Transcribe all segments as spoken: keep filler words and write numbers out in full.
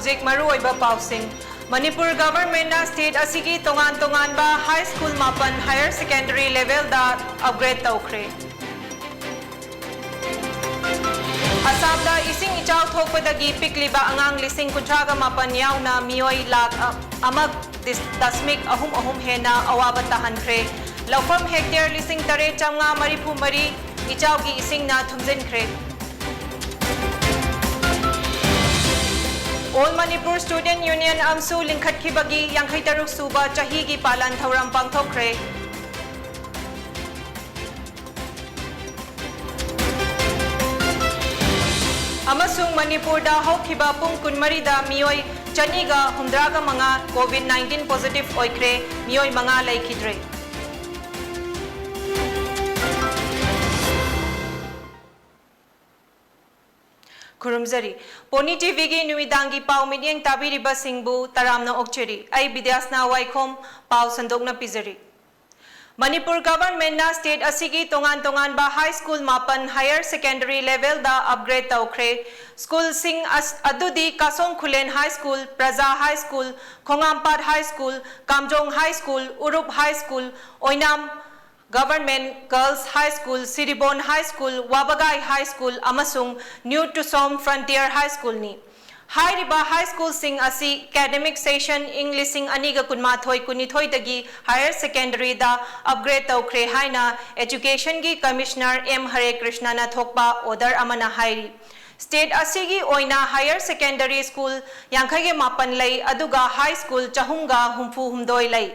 ꯍꯧꯖꯤꯛ ꯃꯔꯨꯑꯣꯏꯕ ꯄꯥꯎꯁꯤꯡ꯫ ꯃꯅꯤꯄꯨꯔ ꯒꯚꯔꯟꯃꯦꯟꯠꯅ ꯁ꯭ꯇꯦꯠ ꯑꯁꯤꯒꯤ ꯇꯣꯉꯥꯟ ꯇꯣꯉꯥꯟꯕ ꯍꯥꯏ ꯁ꯭ꯀꯨꯜ ꯃꯥꯄꯟ ꯍꯥꯌꯔ ꯁꯦꯀꯦꯟꯗꯔꯤ ꯂꯦꯚꯦꯜꯗ ꯑꯞꯒ꯭ꯔꯦꯗ ꯇꯧꯈ꯭ꯔꯦ꯫ ꯑꯁꯥꯝꯗ ꯏꯁꯤꯡ ꯏꯆꯥꯎ ꯊꯣꯛꯄꯗꯒꯤ ꯄꯤꯛꯂꯤꯕ ꯑꯉꯥꯡ ꯂꯤꯁꯤꯡ ꯀꯨꯟꯊ꯭ꯔꯥꯒ ꯃꯥꯄꯟ ꯌꯥꯎꯅ ꯃꯤꯑꯣꯏ ꯂꯥꯈ ꯑꯃ ꯗꯁꯃꯤꯛ ꯑꯍꯨꯝ ꯑꯍꯨꯝ ꯍꯦꯟꯅ ꯑꯋꯥꯕ ꯇꯥꯍꯟꯈ꯭ꯔꯦ꯫ ꯂꯧꯐꯝ ꯍꯦꯛꯇꯦꯌꯔ ꯂꯤꯁꯤꯡ ꯇꯔꯦꯠ ꯆꯥꯝꯃꯉꯥ ꯃꯔꯤꯐꯨ ꯃꯔꯤ ꯏꯆꯥꯎꯒꯤ ꯏꯁꯤꯡꯅ ꯊꯨꯝꯖꯤꯟꯈ꯭ꯔꯦ꯫ All Manipur Student Union, ꯑꯝꯁꯨ ꯂꯤꯡꯈꯠꯈꯤꯕꯒꯤ ꯌꯥꯡꯈꯩ ꯇꯔꯨꯛ ꯁꯨꯕ ꯆꯍꯤꯒꯤ ꯄꯥꯂꯟ ꯊꯧꯔꯝ ꯄꯥꯡꯊꯣꯛꯈ꯭ꯔꯦ꯫ ꯑꯃꯁꯨꯡ ꯃꯅꯤꯄꯨꯔꯗ ꯍꯧꯈꯤꯕ ꯄꯨꯡ ꯀꯨꯟꯃꯔꯤꯗ ꯃꯤꯑꯣꯏ ꯆꯅꯤꯒ ꯍꯨꯝꯗ꯭ꯔꯥꯒ ꯃꯉꯥ COVID nineteen positive ꯑꯣꯏꯈ꯭ꯔꯦ, ꯃꯤꯑꯣꯏ ꯃꯉꯥ ꯂꯩꯈꯤꯗ꯭ꯔꯦ꯫ ꯈꯨꯔꯨꯝꯖꯔꯤ꯫ ꯄꯣꯅꯤ TVꯒꯤ ꯅꯨꯃꯤꯗꯥꯡꯒꯤ ꯄꯥꯎ ꯃꯤꯠꯌꯦꯡ ꯇꯥꯕꯤꯔꯤꯕꯁꯤꯡꯕꯨ ꯇꯔꯥꯝꯅ ꯑꯣꯛꯆꯔꯤ꯫ ꯑꯩ ꯕꯤꯗ꯭ꯌꯥꯁꯅꯥ ꯋꯥꯏꯈꯣꯝ ꯄꯥꯎ ꯁꯟꯗꯣꯛꯅ ꯄꯤꯖꯔꯤ꯫ ꯃꯅꯤꯄꯨꯔ ꯒꯚꯔꯟꯃꯦꯟꯠꯅ ꯁ꯭ꯇꯦꯠ ꯑꯁꯤꯒꯤ ꯇꯣꯉꯥꯟ ꯇꯣꯉꯥꯟꯕ ꯍꯥꯏ ꯁ꯭ꯀꯨꯜ ꯃꯥꯄꯟ ꯍꯥꯌꯔ ꯁꯦꯀꯦꯟꯗꯔꯤ ꯂꯦꯚꯦꯜꯗ ꯑꯞꯒ꯭ꯔꯦꯗ ꯇꯧꯈ꯭ꯔꯦ꯫ ꯁ꯭ꯀꯨꯜꯁꯤꯡ ꯑꯁ-, ꯑꯗꯨꯗꯤ Kasom Khullen high school, Praja high school, Khongampat high school, Kamjong high school, Urup high school, Oinam government girls high school, Siribon high school, Wabgai high school ꯑꯃꯁꯨꯡ ꯅ꯭ꯌꯨ ꯇꯨꯁꯣꯝ ꯐ꯭ꯔꯟꯇꯤꯌꯔ ꯍꯥꯏ ꯁ꯭ꯀꯨꯜꯅꯤ꯫ ꯍꯥꯏꯔꯤꯕ ꯍꯥꯏ ꯁ꯭ꯀꯨꯜꯁꯤꯡ ꯑꯁꯤ ꯑꯦꯀꯥꯗꯃꯤꯛ ꯁꯦꯁꯟ ꯏꯪ ꯂꯤꯁꯤꯡ ꯑꯅꯤꯒ ꯀꯨꯟꯃꯥꯊꯣꯏ ꯀꯨꯟꯅꯤꯊꯣꯏꯗꯒꯤ ꯍꯥꯌꯔ ꯁꯦꯀꯦꯟꯗꯔꯤꯗ ꯑꯞꯒ꯭ꯔꯦꯗ ꯇꯧꯈ꯭ꯔꯦ ꯍꯥꯏꯅ ꯑꯦꯖꯨꯀꯦꯁꯟꯒꯤ ꯀꯃꯤꯁꯅꯔ ꯑꯦꯝ ꯍꯔꯦ ꯀ꯭ꯔꯤꯁꯅꯅ ꯊꯣꯛꯄ ꯑꯣꯔꯗꯔ ꯑꯃꯅ ꯍꯥꯏꯔꯤ꯫ ꯁ꯭ꯇꯦꯠ ꯑꯁꯤꯒꯤ ꯑꯣꯏꯅ ꯍꯥꯌꯔ ꯁꯦꯀꯦꯟꯗꯔꯤ ꯁ꯭ꯀꯨꯜ ꯌꯥꯡꯈꯩꯒ ꯃꯥꯄꯟ ꯂꯩ, ꯑꯗꯨꯒ ꯍꯥꯏ ꯁ꯭ꯀꯨꯜ ꯆꯍꯨꯝꯒ ꯍꯨꯝꯐꯨ ꯍꯨꯝꯗꯣꯏ ꯂꯩ꯫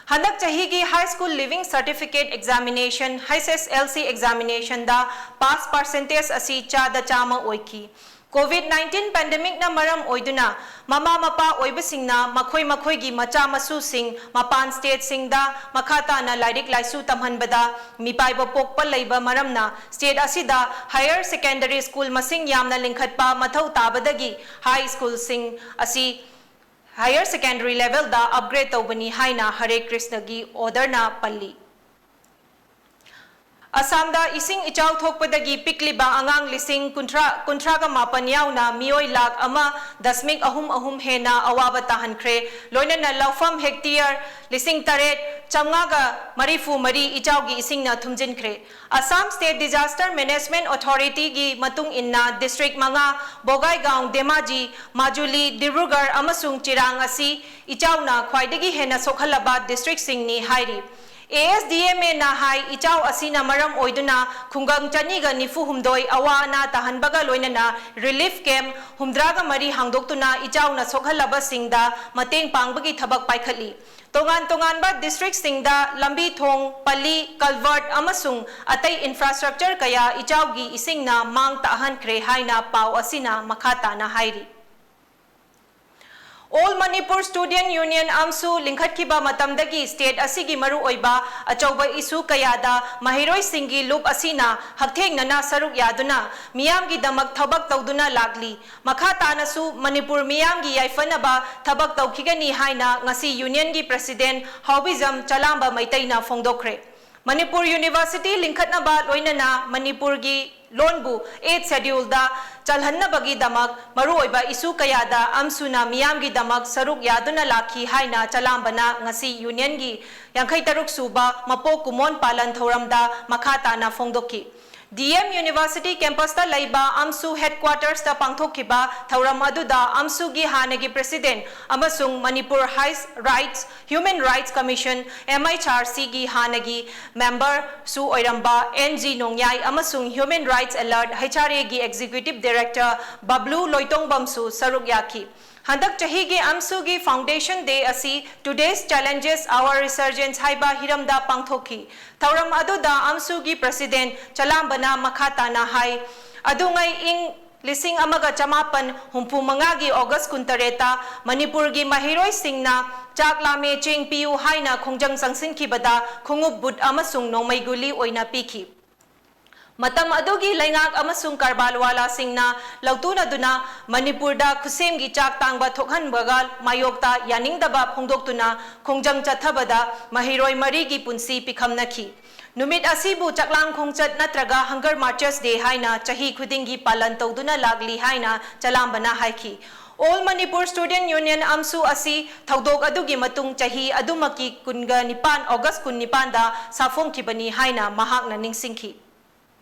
ꯍꯟꯗꯛ ꯆꯍꯤꯒꯤ High School Leaving Certificate Examination, HSLC examinationꯗ ꯄꯥꯁ ꯄꯥꯔꯁꯦꯟꯇꯦꯖ ꯑꯁꯤ ꯆꯥꯗ ꯆꯥꯝꯃ ꯑꯣꯏꯈꯤ꯫ COVID nineteen pandemicꯅ ꯃꯔꯝ ꯑꯣꯏꯗꯨꯅ ꯃꯃꯥ ꯃꯄꯥ ꯑꯣꯏꯕꯁꯤꯡꯅ ꯃꯈꯣꯏ ꯃꯈꯣꯏꯒꯤ ꯃꯆꯥ ꯃꯁꯨꯁꯤꯡ ꯃꯄꯥꯟ ꯁ꯭ꯇꯦꯠꯁꯤꯡꯗ ꯃꯈꯥ ꯇꯥꯅ ꯂꯥꯏꯔꯤꯛ ꯂꯥꯏꯁꯨ ꯇꯝꯍꯟꯕꯗ ꯃꯤꯄꯥꯏꯕ ꯄꯣꯛꯄ ꯂꯩꯕ ꯃꯔꯝꯅ ꯁ꯭ꯇꯦꯠ ꯑꯁꯤꯗ ꯍꯥꯌꯔ ꯁꯦꯀꯦꯟꯗꯔꯤ ꯁ꯭ꯀꯨꯜ ꯃꯁꯤꯡ ꯌꯥꯝꯅ ꯂꯤꯡꯈꯠꯄ ꯃꯊꯧ ꯇꯥꯕꯗꯒꯤ ꯍꯥꯏ ꯁ꯭ꯀꯨꯜꯁꯤꯡ ꯑꯁꯤ ꯍꯥꯌꯔ ꯁꯦꯀꯦꯟꯗꯔꯤ ꯂꯦꯚꯦꯜꯗ ꯑꯞꯒ꯭ꯔꯦꯗ ꯇꯧꯕꯅꯤ ꯍꯥꯏꯅ ꯍꯔꯦ ꯀ꯭ꯔꯤꯁꯅꯒꯤ ꯑꯣꯔꯗꯔꯅ ꯄꯜꯂꯤ꯫ ꯑꯁꯥꯝꯗ ꯏꯁꯤꯡ ꯏꯆꯥꯎ ꯊꯣꯛꯄꯗꯒꯤ ꯄꯤꯛꯂꯤꯕ ꯑꯉꯥꯡ ꯂꯤꯁꯤꯡ ꯀꯨꯟꯊ꯭ꯔꯥ, ꯀꯨꯟꯊ꯭ꯔꯥꯒ ꯃꯥꯄꯟ ꯌꯥꯎꯅ ꯃꯤꯑꯣꯏ ꯂꯥꯈ ꯑꯃ ꯗꯁꯃꯤꯛ ꯑꯍꯨꯝ ꯑꯍꯨꯝ ꯍꯦꯟꯅ ꯑꯋꯥꯕ ꯇꯥꯍꯟꯈ꯭ꯔꯦ꯫ ꯂꯣꯏꯅꯅ ꯂꯧꯐꯝ ꯍꯦꯛꯇꯤꯌꯔ ꯂꯤꯁꯤꯡ ꯇꯔꯦꯠ ꯆꯥꯝꯃꯉꯥꯒ ꯃꯔꯤꯐꯨ ꯃꯔꯤ ꯏꯆꯥꯎꯒꯤ ꯏꯁꯤꯡꯅ ꯊꯨꯝꯖꯤꯟꯈ꯭ꯔꯦ꯫ ꯑꯁꯥꯝ ꯁ꯭ꯇꯦꯠ ꯗꯤꯖꯥꯁꯇꯔ ꯃꯦꯅꯦꯖꯃꯦꯟꯠ ꯑꯣꯊꯣꯔꯤꯇꯤꯒꯤ ꯃꯇꯨꯡ ꯏꯟꯅ, ꯗꯤꯁꯇ꯭ꯔꯤꯛ ꯃꯉꯥ, ꯕꯣꯒꯥꯏꯒꯥꯎ, ꯙꯦꯃꯥꯖꯤ, ꯃꯥꯖꯨꯂꯤ, ꯗꯤꯕ꯭ꯔꯨꯒꯔ ꯑꯃꯁꯨꯡ ꯆꯤꯔꯥꯡ ꯑꯁꯤ ꯏꯆꯥꯎꯅ ꯈ꯭ꯋꯥꯏꯗꯒꯤ ꯍꯦꯟꯅ ꯁꯣꯛꯍꯜꯂꯕ ꯗꯤꯁꯇ꯭ꯔꯤꯛꯁꯤꯡꯅꯤ ꯍꯥꯏꯔꯤ꯫ ꯑꯦ ꯑꯦꯁ ꯗꯤ ꯑꯦꯝ ꯑꯦꯅ ꯍꯥꯏ, ꯏꯆꯥꯎ ꯑꯁꯤꯅ ꯃꯔꯝ ꯑꯣꯏꯗꯨꯅ ꯈꯨꯡꯒꯪ ꯆꯅꯤꯒ ꯅꯤꯐꯨ ꯍꯨꯝꯗꯣꯏ ꯑꯋꯥ ꯑꯅꯥ ꯇꯥꯍꯟꯕꯒ ꯂꯣꯏꯅꯅ ꯔꯤꯂꯤꯐ ꯀꯦꯝꯞ ꯍꯨꯝꯗ꯭ꯔꯥꯒ ꯃꯔꯤ ꯍꯥꯡꯗꯣꯛꯇꯨꯅ ꯏꯆꯥꯎꯅ ꯁꯣꯛꯍꯜꯂꯕꯁꯤꯡꯗ ꯃꯇꯦꯡ ꯄꯥꯡꯕꯒꯤ ꯊꯕꯛ ꯄꯥꯏꯈꯠꯂꯤ꯫ ꯇꯣꯉꯥꯟ ꯇꯣꯉꯥꯟꯕ ꯗꯤꯁꯇ꯭ꯔꯤꯛꯁꯤꯡꯗ ꯂꯝꯕꯤ ꯊꯣꯡ, ꯄꯜꯂꯤ, ꯀꯜꯚꯔꯠ ꯑꯃꯁꯨꯡ ꯑꯇꯩ ꯏꯟꯐ꯭ꯔꯥꯁ꯭ꯇ꯭ꯔꯛꯆꯔ ꯀꯌꯥ ꯏꯆꯥꯎꯒꯤ ꯏꯁꯤꯡꯅ ꯃꯥꯡ ꯇꯥꯛꯍꯟꯈ꯭ꯔꯦ ꯍꯥꯏꯅ ꯄꯥꯎ ꯑꯁꯤꯅ ꯃꯈꯥ ꯇꯥꯅ ꯍꯥꯏꯔꯤ꯫ ꯑꯣꯜ ꯃꯅꯤꯄꯨꯔ ꯁ꯭ꯇꯨꯗꯦꯟꯠ ꯌꯨꯅꯤꯌꯟ, ꯑꯝꯁꯨ, ꯂꯤꯡꯈꯠꯈꯤꯕ ꯃꯇꯝꯗꯒꯤ ꯁ꯭ꯇꯦꯠ ꯑꯁꯤꯒꯤ ꯃꯔꯨꯑꯣꯏꯕ ꯑꯆꯧꯕ ꯏꯁꯨ ꯀꯌꯥꯗ ꯃꯍꯩꯔꯣꯏꯁꯤꯡꯒꯤ ꯂꯨꯞ ꯑꯁꯤꯅ ꯍꯛꯊꯦꯡꯅꯅ ꯁꯔꯨꯛ ꯌꯥꯗꯨꯅ ꯃꯤꯌꯥꯝꯒꯤꯗꯃꯛ ꯊꯕꯛ ꯇꯧꯗꯨꯅ ꯂꯥꯛꯂꯤ꯫ ꯃꯈꯥ ꯇꯥꯅꯁꯨ ꯃꯅꯤꯄꯨꯔ ꯃꯤꯌꯥꯝꯒꯤ ꯌꯥꯏꯐꯅꯕ ꯊꯕꯛ ꯇꯧꯈꯤꯒꯅꯤ ꯍꯥꯏꯅ ꯉꯁꯤ ꯌꯨꯅꯤꯌꯟꯒꯤ ꯄ꯭ꯔꯁꯤꯗꯦꯟꯠ ꯍꯥꯎꯕꯤꯖꯝ ꯆꯂꯥꯝꯕ ꯃꯩꯇꯩꯅ ꯐꯣꯡꯗꯣꯛꯈ꯭ꯔꯦ꯫ ꯃꯅꯤꯄꯨꯔ ꯌꯨꯅꯤꯚꯔꯁꯤꯇꯤ ꯂꯤꯡꯈꯠꯅꯕ ꯂꯣꯏꯅꯅ ꯃꯅꯤꯄꯨꯔꯒꯤ ꯂꯣꯟꯕꯨ ꯑꯩꯠ ꯁꯦꯗ꯭ꯌꯨꯜꯗ ꯆꯜꯍꯟꯅꯕꯒꯤꯗꯃꯛ ꯃꯔꯨꯑꯣꯏꯕ ꯏꯁꯨ ꯀꯌꯥꯗ ꯑꯝꯁꯨꯅ ꯃꯤꯌꯥꯝꯒꯤꯗꯃꯛ ꯁꯔꯨꯛ ꯌꯥꯗꯨꯅ ꯂꯥꯛꯈꯤ ꯍꯥꯏꯅ ꯆꯂꯥꯝꯕꯅ ꯉꯁꯤ ꯌꯨꯅꯤꯌꯟꯒꯤ ꯌꯥꯡꯈꯩ ꯇꯔꯨꯛ ꯁꯨꯕ ꯃꯄꯣꯛ ꯀꯨꯝꯑꯣꯟ ꯄꯥꯂꯟ ꯊꯧꯔꯝꯗ ꯃꯈꯥ ꯇꯥꯅ ꯐꯣꯡꯗꯣꯛꯈꯤ꯫ ꯗꯤ ꯑꯦꯝ ꯌꯨꯅꯤꯚꯔꯁꯤꯇꯤ ꯀꯦꯝꯄꯁꯇ ꯂꯩꯕ ꯑꯝꯁꯨ ꯍꯦꯗꯀ꯭ꯋꯥꯇꯔꯁꯇ ꯄꯥꯡꯊꯣꯛꯈꯤꯕ ꯊꯧꯔꯝ ꯑꯗꯨꯗ ꯑꯝꯁꯨꯒꯤ ꯍꯥꯟꯅꯒꯤ ꯄ꯭ꯔꯁꯤꯗꯦꯟꯠ ꯑꯃꯁꯨꯡ ꯃꯅꯤꯄꯨꯔ ꯍꯥꯏꯁ rights, human rights commission, M H R ꯁꯤꯒꯤ ꯍꯥꯟꯅꯒꯤ ꯃꯦꯝꯕꯔꯁꯨ ꯑꯣꯏꯔꯝꯕ ꯑꯦꯟ ꯖꯤ ꯅꯣꯡꯌꯥꯏ ꯑꯃꯁꯨꯡ human rights alert, H R ꯑꯦꯒꯤ ꯑꯦꯛꯖꯤꯀ꯭ꯌꯨꯇꯤꯚ ꯗꯥꯏꯔꯦꯛꯇꯔ ꯕꯕ꯭ꯂꯨ ꯂꯣꯏꯇꯣꯡꯕꯝꯁꯨ ꯁꯔꯨꯛ ꯌꯥꯈꯤ꯫ ꯍꯟꯗꯛ ꯆꯍꯤꯒꯤ ꯑꯝꯁꯨꯒꯤ ꯐꯥꯎꯟꯗꯦꯁꯟ ꯗꯦ ꯑꯁꯤ Today's Challenges, Our Resurgence ꯍꯥꯏꯕ ꯍꯤꯔꯝꯗ ꯄꯥꯡꯊꯣꯛꯈꯤ꯫ ꯊꯧꯔꯝ ꯑꯗꯨꯗ ꯑꯝꯁꯨꯒꯤ ꯄ꯭ꯔꯁꯤꯗꯦꯟꯠ ꯆꯂꯥꯝꯕꯅ ꯃꯈꯥ ꯇꯥꯅ ꯍꯥꯏ, ꯑꯗꯨꯉꯩ ꯏꯪ ꯂꯤꯁꯤꯡ ꯑꯃꯒ ꯆꯃꯥꯄꯟ ꯍꯨꯝꯐꯨ ꯃꯉꯥꯒꯤ ꯑꯣꯒꯁ ꯀꯨꯟꯇꯔꯦꯠꯇ ꯃꯅꯤꯄꯨꯔꯒꯤ ꯃꯍꯩꯔꯣꯏꯁꯤꯡꯅ "ꯆꯥꯛ ꯂꯥꯝꯃꯦ, ꯆꯦꯡ ꯄꯤꯌꯨ" ꯍꯥꯏꯅ ꯈꯣꯡꯖꯪ ꯆꯪꯁꯤꯟꯈꯤꯕꯗ ꯈꯣꯡꯎꯞ ꯕꯨꯠ ꯑꯃꯁꯨꯡ ꯅꯣꯡꯃꯩ ꯒꯨꯂꯤ ꯑꯣꯏꯅ ꯄꯤꯈꯤ꯫ ꯃꯇꯝ ꯑꯗꯨꯒꯤ ꯂꯩꯉꯥꯛ ꯑꯃꯁꯨꯡ ꯀꯔꯕꯥꯔꯋꯥꯂꯥꯁꯤꯡꯅ ꯂꯧꯇꯨꯅꯗꯨꯅ ꯃꯅꯤꯄꯨꯔꯗ ꯈꯨꯠꯁꯦꯝꯒꯤ ꯆꯥꯛ ꯇꯥꯡꯕ ꯊꯣꯛꯍꯟꯕꯒ ꯃꯥꯌꯣꯛꯇ ꯌꯥꯅꯤꯡꯗꯕ ꯐꯣꯡꯗꯣꯛꯇꯨꯅ ꯈꯣꯡꯖꯪ ꯆꯠꯊꯕꯗ ꯃꯍꯩꯔꯣꯏ ꯃꯔꯤꯒꯤ ꯄꯨꯟꯁꯤ ꯄꯤꯈꯝꯅꯈꯤ꯫ ꯅꯨꯃꯤꯠ ꯑꯁꯤꯕꯨ ꯆꯥꯛꯂꯥꯡ ꯈꯣꯡꯆꯠ ꯅꯠꯇ꯭ꯔꯒ Hunger Marchers Day ꯍꯥꯏꯅ ꯆꯍꯤ ꯈꯨꯗꯤꯡꯒꯤ ꯄꯥꯂꯟ ꯇꯧꯗꯨꯅ ꯂꯥꯛꯂꯤ ꯍꯥꯏꯅ ꯆꯂꯥꯝꯕꯅ ꯍꯥꯏꯈꯤ꯫ All Manipur Student Union, ꯑꯝꯁꯨ, ꯑꯁꯤ ꯊꯧꯗꯣꯛ ꯑꯗꯨꯒꯤ ꯃꯇꯨꯡ ꯆꯍꯤ ꯑꯗꯨꯃꯛꯀꯤ ꯀꯨꯟꯒ ꯅꯤꯄꯥꯟ, August ꯀꯨꯟꯅꯤꯄꯥꯟꯗ ꯁꯥꯐꯣꯡꯈꯤꯕꯅꯤ ꯍꯥꯏꯅ ꯃꯍꯥꯛꯅ ꯅꯤꯡꯁꯤꯡꯈꯤ꯫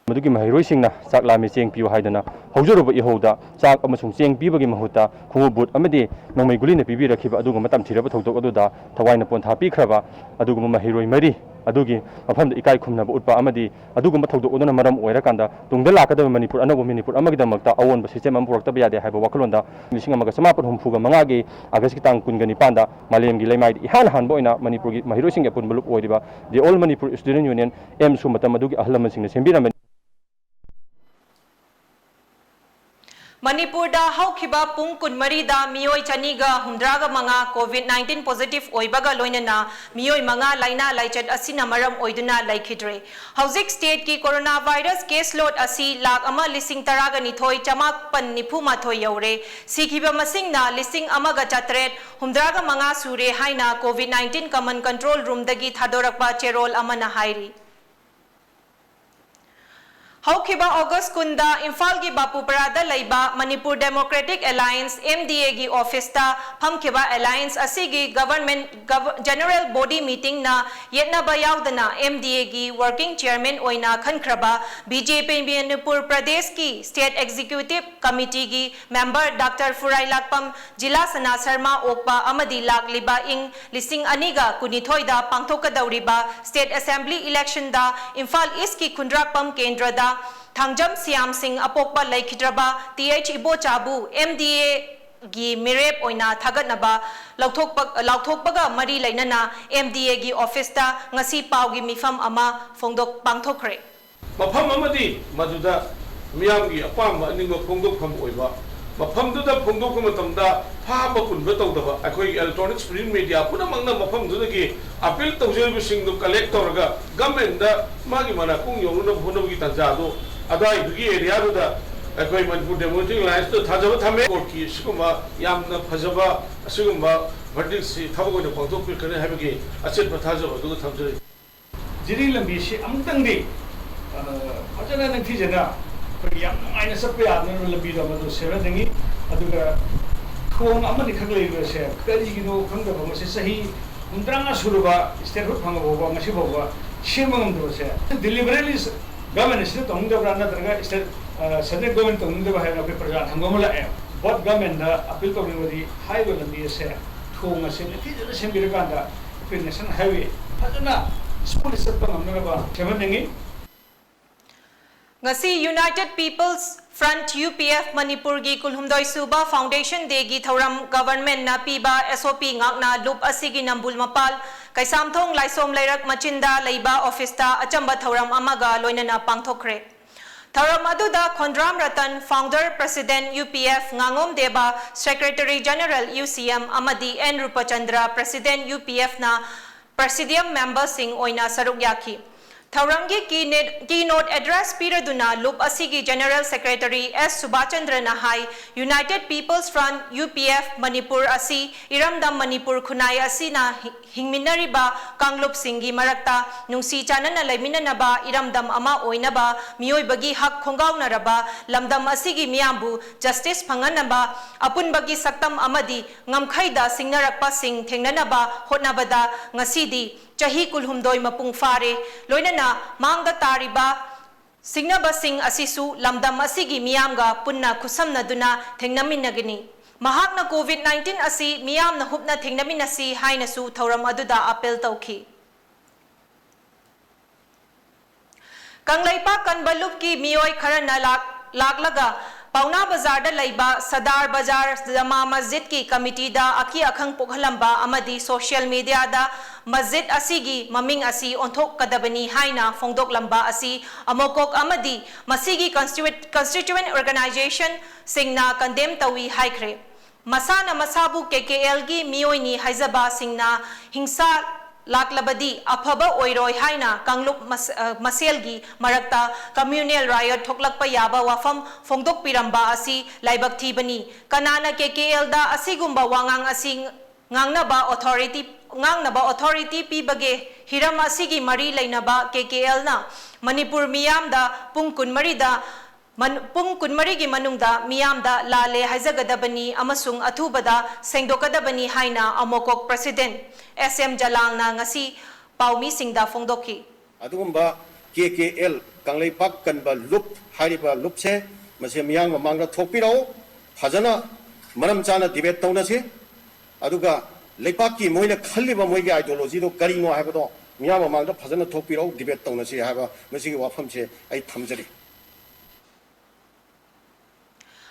ꯃꯗꯨꯒꯤ ꯃꯍꯩꯔꯣꯏꯁꯤꯡꯅ ꯆꯥꯛ ꯂꯥꯝꯃꯤ, ꯆꯦꯡ ꯄꯤꯌꯨ ꯍꯥꯏꯗꯅ ꯍꯧꯖꯔꯨꯕ ꯏꯍꯧꯗ ꯆꯥꯛ ꯑꯃꯁꯨꯡ ꯆꯦꯡ ꯄꯤꯕꯒꯤ ꯃꯍꯨꯠꯇ ꯈꯣꯡꯎꯞ ꯕꯨꯠ ꯑꯃꯗꯤ ꯅꯣꯡꯃꯩ ꯒꯨꯂꯤꯅ ꯄꯤꯕꯤꯔꯛꯈꯤꯕ ꯑꯗꯨꯒꯨꯝꯕ ꯇꯝꯊꯤꯔꯕ ꯊꯧꯗꯣꯛ ꯑꯗꯨꯗ ꯊꯋꯥꯏꯅ ꯄꯣꯟꯊꯥ ꯄꯤꯈ꯭ꯔꯕ ꯑꯗꯨꯒꯨꯝꯕ ꯃꯍꯩꯔꯣꯏ ꯃꯔꯤ ꯑꯗꯨꯒꯤ ꯃꯐꯝꯗ ꯏꯀꯥꯏ ꯈꯨꯝꯅꯕ ꯎꯠꯄ ꯑꯃꯗꯤ ꯑꯗꯨꯒꯨꯝꯕ ꯊꯧꯗꯣꯛ ꯑꯗꯨꯅ ꯃꯔꯝ ꯑꯣꯏꯔꯀꯥꯟꯗ ꯇꯨꯡꯗ ꯂꯥꯛꯀꯗꯕ ꯃꯅꯤꯄꯨꯔ, ꯑꯅꯧꯕ ꯃꯅꯤꯄꯨꯔ ꯑꯃꯒꯤꯗꯃꯛꯇ ꯑꯑꯣꯟꯕ ꯁꯤꯁꯇꯦꯝ ꯑꯃ ꯄꯨꯔꯛꯇꯕ ꯌꯥꯗꯦ ꯍꯥꯏꯕ ꯋꯥꯈꯜꯂꯣꯟꯗ ꯂꯤꯁꯤꯡ ꯑꯃꯒ ꯆꯃꯥꯄꯟ ꯍꯨꯝꯐꯨꯒ ꯃꯉꯥꯒꯤ ꯑꯥꯒꯁꯀꯤ ꯇꯥꯡ ꯀꯨꯟꯒ ꯅꯤꯄꯥꯟꯗ ꯃꯥꯂꯦꯝꯒꯤ ꯂꯩꯃꯥꯏꯗ ꯏꯍꯥꯟ ꯍꯥꯟꯕ ꯑꯣꯏꯅ ꯃꯅꯤꯄꯨꯔꯒꯤ ꯃꯍꯩꯔꯣꯏꯁꯤꯡꯒꯤ ꯑꯄꯨꯟꯕ ꯂꯨꯞ ꯑꯣꯏꯔꯤꯕ The All Manipur Student Union, ꯑꯦꯝꯁꯨ, ꯃꯇꯝ ꯑꯗꯨꯒꯤ ꯑꯍꯜ ꯂꯃꯟꯁꯤꯡꯅ ꯁꯦꯝꯕꯤꯔꯝꯕꯅꯤ꯫ ꯃꯅꯤꯄꯨꯔꯗ ꯍꯧꯈꯤꯕ ꯄꯨꯡ ꯀꯨꯟꯃꯔꯤꯗ ꯃꯤꯑꯣꯏ ꯆꯅꯤꯒ ꯍꯨꯝꯗ꯭ꯔꯥꯒ ꯃꯉꯥ COVID nineteen positive ꯑꯣꯏꯕꯒ ꯂꯣꯏꯅꯅ ꯃꯤꯑꯣꯏ ꯃꯉꯥ ꯂꯥꯏꯅꯥ ꯂꯥꯏꯆꯠ ꯑꯁꯤꯅ ꯃꯔꯝ ꯑꯣꯏꯗꯨꯅ ꯂꯩꯈꯤꯗ꯭ꯔꯦ꯫ ꯍꯧꯖꯤꯛ stateꯀꯤ coronavirus case load ꯑꯁꯤ ꯂꯥꯈ ꯑꯃ ꯂꯤꯁꯤꯡ ꯇꯔꯥꯒ ꯅꯤꯊꯣꯏ ꯆꯃꯥꯄꯟ ꯅꯤꯐꯨ ꯃꯥꯊꯣꯏ ꯌꯧꯔꯦ꯫ ꯁꯤꯈꯤꯕ ꯃꯁꯤꯡꯅ ꯂꯤꯁꯤꯡ ꯑꯃꯒ ꯆꯥꯇ꯭ꯔꯦꯠ ꯍꯨꯝꯗ꯭ꯔꯥꯒ ꯃꯉꯥ ꯁꯨꯔꯦ ꯍꯥꯏꯅ COVID nineteen Common Control Roomꯗꯒꯤ ꯊꯥꯗꯣꯔꯛꯄ ꯆꯦꯔꯣꯜ ꯑꯃꯅ ꯍꯥꯏꯔꯤ꯫ ꯍꯧꯈꯤꯕ August ꯀꯨꯟꯗ ꯏꯝꯐꯥꯜꯒꯤ ꯕꯥꯄꯨꯄꯔꯥꯗ ꯂꯩꯕ Manipur Democratic Alliance, MDAꯒꯤ officeꯇ ꯐꯝꯈꯤꯕ alliance ꯑꯁꯤꯒꯤ government, gov-, general body meetingꯅ ꯌꯦꯠꯅꯕ ꯌꯥꯎꯗꯅ MDAꯒꯤ working chairman ꯑꯣꯏꯅ ꯈꯟꯈ꯭ꯔꯕ BJP Manipur Pradeshꯀꯤ state executive committeeꯒꯤ member Doctor ꯐꯨꯔꯥꯏꯂꯥꯛꯄꯝ ꯖꯤꯂꯥ ꯁꯅꯥ ꯁꯔꯃ ꯑꯣꯛꯄ ꯑꯃꯗꯤ ꯂꯥꯛꯂꯤꯕ ꯏꯪ ꯂꯤꯁꯤꯡ ꯑꯅꯤꯒ ꯀꯨꯟꯅꯤꯊꯣꯏꯗ ꯄꯥꯡꯊꯣꯛꯀꯗꯧꯔꯤꯕ state assembly electionꯗ ꯏꯝꯐꯥꯜ Eastꯀꯤ ꯈꯨꯟꯗ꯭ꯔꯥꯛꯄꯝ ꯀꯦꯟꯗ꯭ꯔꯗ ꯊꯥꯡꯖꯝ ꯁꯤꯌꯥꯝ ꯁꯤꯡ ꯑꯄꯣꯛꯄ ꯂꯩꯈꯤꯗ꯭ꯔꯕ ꯇꯤ ꯑꯩꯆ ꯏꯕꯣꯆꯥꯕꯨ MDAꯒꯤ ꯃꯤꯔꯦꯞ ꯑꯣꯏꯅ ꯊꯥꯒꯠꯅꯕ ꯂꯧꯊꯣꯛꯄ, ꯂꯥꯎꯊꯣꯛꯄꯒ ꯃꯔꯤ ꯂꯩꯅꯅ MDAꯒꯤ officeꯇ ꯉꯁꯤ ꯄꯥꯎꯒꯤ ꯃꯤꯐꯝ ꯑꯃ ꯐꯣꯡꯗꯣꯛ, ꯄꯥꯡꯊꯣꯛꯈ꯭ꯔꯦ꯫ ꯃꯐꯝ ꯑꯃꯗꯤ ꯃꯗꯨꯗ ꯃꯤꯌꯥꯝꯒꯤ ꯑꯄꯥꯝꯕ ꯑꯅꯤꯡꯕ ꯐꯣꯡꯗꯣꯛꯐꯝ ꯑꯣꯏꯕ ꯃꯐꯝꯗꯨꯗ ꯐꯣꯡꯗꯣꯛꯄ ꯃꯇꯝꯗ ꯐꯥꯕ ꯄꯨꯟꯕ ꯇꯧꯗꯕ, ꯑꯩꯈꯣꯏꯒꯤ electronics print media ꯄꯨꯝꯅꯃꯛꯅ ꯃꯐꯝꯗꯨꯗꯒꯤ appeal ꯇꯧꯖꯔꯤꯕꯁꯤꯡꯗꯨ collect ꯇꯧꯔꯒ government ꯗ ꯃꯥꯒꯤ ꯃꯅꯥꯀꯣꯡ ꯌꯧꯅꯅꯕ ꯍꯣꯠꯅꯕꯒꯤ ꯇꯥꯟꯖꯥꯗꯨ ꯑꯗꯨꯋꯥꯏꯗꯨꯒꯤ area ꯗꯨꯗ ꯑꯩꯈꯣꯏ Manipur Democratic Alliance ꯇ ꯊꯥꯖꯕ ꯊꯝꯃꯦ꯫ Court ꯀꯤ ꯁꯤꯒꯨꯝꯕ ꯌꯥꯝꯅ ꯐꯖꯕ ꯑꯁꯤꯒꯨꯝꯕ verdict ꯁꯤ ꯊꯕꯛ ꯑꯣꯏꯅ ꯄꯥꯡꯊꯣꯛꯄꯤꯔꯛꯀꯅꯤ ꯍꯥꯏꯕꯒꯤ ꯑꯆꯦꯠꯄ ꯊꯥꯖꯕ ꯑꯗꯨꯒ ꯊꯝꯖꯔꯤ꯫ ꯖꯤꯔꯤ ꯂꯝꯕꯤꯁꯤ ꯑꯃꯨꯛꯇꯪꯗꯤ, ꯑ, ꯐꯖꯅ ꯅꯤꯡꯊꯤꯖꯅ ꯑꯩꯈꯣꯏꯒꯤ ꯌꯥꯝ ꯅꯨꯡꯉꯥꯏꯅ ꯆꯠꯄ ꯌꯥꯗꯅꯕ ꯂꯝꯕꯤꯗꯣ ꯃꯗꯨ ꯁꯦꯝꯍꯟꯅꯤꯡꯉꯤ꯫ ꯑꯗꯨꯒ ꯊꯣꯡ ꯑꯃꯅꯤꯈꯛ ꯂꯩꯔꯤꯕꯁꯦ ꯀꯔꯤꯒꯤꯅꯣ ꯈꯪꯗꯕ, ꯃꯁꯤ ꯆꯍꯤ ꯍꯨꯝꯗ꯭ꯔꯥꯃꯉꯥ ꯁꯨꯔꯕ statehood ꯐꯪꯉ ꯐꯥꯎꯕ ꯉꯁꯤ ꯐꯥꯎꯕ ꯁꯦꯝꯕ ꯉꯝꯗꯕꯁꯦ deliberately government ꯑꯁꯤꯅ ꯇꯧꯅꯤꯡꯗꯕ꯭ꯔꯥ ꯅꯠꯇ꯭ꯔꯒ state, ꯑ, central government ꯇꯧꯅꯤꯡꯗꯕ ꯍꯥꯏꯅ ꯑꯩꯈꯣꯏ ꯄ꯭ꯔꯖꯥ ꯍꯪꯕ ꯑꯃ ꯂꯥꯛꯑꯦ꯫ But government ꯗ appeal ꯇꯧꯅꯤꯡꯕꯗꯤ ꯍꯥꯏꯔꯤꯕ ꯂꯝꯕꯤ ꯑꯁꯦ ꯊꯣꯡ ꯑꯁꯦ ꯅꯤꯡꯊꯤꯖꯅ ꯁꯦꯝꯕꯤꯔꯀꯥꯟꯗ ꯑꯩꯈꯣꯏ national highway ꯐꯖꯅ smooth ꯆꯠꯄ ꯉꯝꯅꯅꯕ ꯁꯦꯝꯍꯟꯅꯤꯡꯉꯤ꯫ ꯉꯁꯤ United People's Front, U P F, ꯃꯅꯤꯄꯨꯔꯒꯤ ꯀꯨꯟꯍꯨꯝꯗꯣꯏ ꯁꯨꯕ Foundation Day ꯒꯤ ꯊꯧꯔꯝ government ꯅ ꯄꯤꯕ S O P ꯉꯥꯛꯅ ꯂꯨꯞ ꯑꯁꯤꯒꯤ ꯅꯝꯕꯨꯜ ꯃꯄꯥꯜ ꯀꯩꯁꯥꯝꯊꯣꯡ ꯂꯥꯏꯁꯣꯝ ꯂꯩꯔꯛ ꯃꯆꯤꯟꯗ ꯂꯩꯕ office ꯇ ꯑꯆꯝꯕ ꯊꯧꯔꯝ ꯑꯃꯒ ꯂꯣꯏꯅꯅ ꯄꯥꯡꯊꯣꯛꯈ꯭ꯔꯦ꯫ ꯊꯧꯔꯝ ꯑꯗꯨꯗ ꯈꯣꯟꯗ꯭ꯔꯥꯝ Ratan, founder president, U P F, ꯉꯥꯉꯣꯝ ꯗꯦꯕ, secretary general, U C M, ꯑꯃꯗꯤ N ꯔꯨꯄꯆꯟꯗ꯭ꯔ, president, U P F ꯅ presidium member ꯁꯤꯡ ꯑꯣꯏꯅ ꯁꯔꯨꯛ ꯌꯥꯈꯤ꯫ ꯊꯧꯔꯝꯒꯤ keynote, keynote address ꯄꯤꯔꯗꯨꯅ ꯂꯨꯞ ꯑꯁꯤꯒꯤ general secretary S ꯁꯨꯕꯥꯆꯟꯗ꯭ꯔꯅ ꯍꯥꯏ, United People's Front, U P F, Manipur ꯑꯁꯤ ꯏꯔꯝꯗꯝ ꯃꯅꯤꯄꯨꯔ ꯈꯨꯟꯅꯥꯏ ꯑꯁꯤꯅ ꯍꯤ-, ꯍꯤꯡꯃꯤꯟꯅꯔꯤꯕ ꯀꯥꯡꯂꯨꯞꯁꯤꯡꯒꯤ ꯃꯔꯛꯇ ꯅꯨꯡꯁꯤ ꯆꯥꯟꯅꯅ ꯂꯩꯃꯤꯟꯅꯅꯕ ꯏꯔꯝꯗꯝ ꯑꯃ ꯑꯣꯏꯅꯕ ꯃꯤꯑꯣꯏꯕꯒꯤ ꯍꯛ ꯈꯣꯡꯒꯥꯎꯅꯔꯕ ꯂꯝꯗꯝ ꯑꯁꯤꯒꯤ ꯃꯤꯌꯥꯝꯕꯨ justice ꯐꯪꯍꯟꯅꯕ ꯑꯄꯨꯟꯕꯒꯤ ꯁꯛꯇꯝ ꯑꯃꯗꯤ ꯉꯝꯈꯩꯗ ꯁꯤꯡꯅꯔꯛꯄꯁꯤꯡ ꯊꯦꯡꯅꯅꯕ ꯍꯣꯠꯅꯕꯗ ꯉꯁꯤꯗꯤ ꯆꯍꯤ ꯀꯨꯟꯍꯨꯝꯗꯣꯏ ꯃꯄꯨꯡ ꯐꯥꯔꯦ꯫ ꯂꯣꯏꯅꯅ ꯃꯥꯡꯗ ꯇꯥꯔꯤꯕ ꯁꯤꯡꯅꯕꯁꯤꯡ ꯑꯁꯤꯁꯨ ꯂꯝꯗꯝ ꯑꯁꯤꯒꯤ ꯃꯤꯌꯥꯝꯒ ꯄꯨꯟꯅ ꯈꯨꯠꯁꯝꯅꯗꯨꯅ ꯊꯦꯡꯅꯃꯤꯟꯅꯒꯅꯤ꯫ ꯃꯍꯥꯛꯅ COVID nineteen ꯑꯁꯤ ꯃꯤꯌꯥꯝꯅ ꯍꯨꯞꯅ ꯊꯦꯡꯅꯃꯤꯟꯅꯁꯤ ꯍꯥꯏꯅꯁꯨ ꯊꯧꯔꯝ ꯑꯗꯨꯗ appeal ꯇꯧꯈꯤ꯫ ꯀꯪꯂꯩꯄꯥꯛ ꯀꯟꯕ ꯂꯨꯞꯀꯤ ꯃꯤꯑꯣꯏ ꯈꯔꯅ ꯂꯥꯛ-, ꯂꯥꯛꯂꯒ ꯄꯥꯎꯅꯥ ꯕꯖꯥꯔꯗ ꯂꯩꯕ ꯁꯗꯥꯔ ꯕꯖꯥꯔ ꯖꯃꯥ ꯃꯁꯖꯤꯗꯀꯤ committee ꯗ ꯑꯀꯤ ꯑꯈꯪ ꯄꯣꯛꯍꯜꯂꯝꯕ ꯑꯃꯗꯤ social media ꯗ ꯃꯁꯖꯤꯗ ꯑꯁꯤꯒꯤ ꯃꯃꯤꯡ ꯑꯁꯤ ꯑꯣꯟꯊꯣꯛꯀꯗꯕꯅꯤ ꯍꯥꯏꯅ ꯐꯣꯡꯗꯣꯛꯂꯝꯕ ꯑꯁꯤ ꯑꯃꯣꯀꯣꯛ ꯑꯃꯗꯤ ꯃꯁꯤꯒꯤ constituent organization ꯁꯤꯡꯅ condemn ꯇꯧꯏ ꯍꯥꯏꯈ꯭ꯔꯦ꯫ ꯃꯁꯥꯅ ꯃꯁꯥꯕꯨ KKLꯒꯤ ꯃꯤꯑꯣꯏꯅꯤ ꯍꯥꯏꯖꯕꯁꯤꯡꯅ ꯍꯤꯡꯁꯥ ꯂꯥꯛꯂꯕꯗꯤ ꯑꯐꯕ ꯑꯣꯏꯔꯣꯏ ꯍꯥꯏꯅ ꯀꯥꯡꯂꯨꯞ ꯃꯁꯦꯜꯒꯤ ꯃꯔꯛꯇ communal riot ꯊꯣꯛꯂꯛꯄ ꯌꯥꯕ ꯋꯥꯐꯝ ꯐꯣꯡꯗꯣꯛꯄꯤꯔꯝꯕ ꯑꯁꯤ ꯂꯥꯏꯕꯛ ꯊꯤꯕꯅꯤ꯫ ꯀꯅꯥꯅ KKLꯗ ꯑꯁꯤꯒꯨꯝꯕ ꯋꯥꯉꯥꯡ ꯑꯁꯤ ꯉꯥꯡꯅꯕ authority, ꯉꯥꯡꯅꯕ authority ꯄꯤꯕꯒꯦ? ꯍꯤꯔꯝ ꯑꯁꯤꯒꯤ ꯃꯔꯤ ꯂꯩꯅꯕ KKLꯅ ꯃꯅꯤꯄꯨꯔ ꯃꯤꯌꯥꯝꯗ ꯄꯨꯡ ꯀꯨꯟꯃꯔꯤꯗ ꯃꯟ-, ꯄꯨꯡ ꯀꯨꯟꯃꯔꯤꯒꯤ ꯃꯅꯨꯡꯗ ꯃꯤꯌꯥꯝꯗ ꯂꯥꯜꯂꯦ ꯍꯥꯏꯖꯒꯗꯕꯅꯤ ꯑꯃꯁꯨꯡ ꯑꯊꯨꯕꯗ ꯁꯦꯡꯗꯣꯛꯀꯗꯕꯅꯤ ꯍꯥꯏꯅ ꯑꯃꯣꯀꯣꯛ president S M ꯖꯂꯥꯜꯅ ꯉꯁꯤ ꯄꯥꯎꯃꯤꯁꯤꯡꯗ ꯐꯣꯡꯗꯣꯛꯈꯤ꯫ ꯑꯗꯨꯒꯨꯝꯕ KKL, ꯀꯪꯂꯩꯄꯥꯛ ꯀꯟꯕ ꯂꯨꯞ ꯍꯥꯏꯔꯤꯕ ꯂꯨꯞꯁꯦ, ꯃꯁꯤ ꯃꯤꯌꯥꯝ ꯃꯃꯥꯡꯗ ꯊꯣꯛꯄꯤꯔꯛꯎ, ꯐꯖꯅ ꯃꯔꯝ ꯆꯥꯅ debate ꯇꯧꯅꯁꯤ꯫ ꯑꯗꯨꯒ ꯂꯩꯄꯥꯛꯀꯤ ꯃꯣꯏꯅ ꯈꯜꯂꯤꯕ ꯃꯣꯏꯒꯤ ideologyꯗꯣ ꯀꯔꯤꯅꯣ ꯍꯥꯏꯕꯗꯣ ꯃꯤꯌꯥꯝ ꯃꯃꯥꯡꯗ ꯐꯖꯅ ꯊꯣꯛꯄꯤꯔꯛꯎ, debate ꯇꯧꯅꯁꯤ ꯍꯥꯏꯕ ꯃꯁꯤꯒꯤ ꯋꯥꯐꯝꯁꯦ ꯑꯩ ꯊꯝꯖꯔꯤ꯫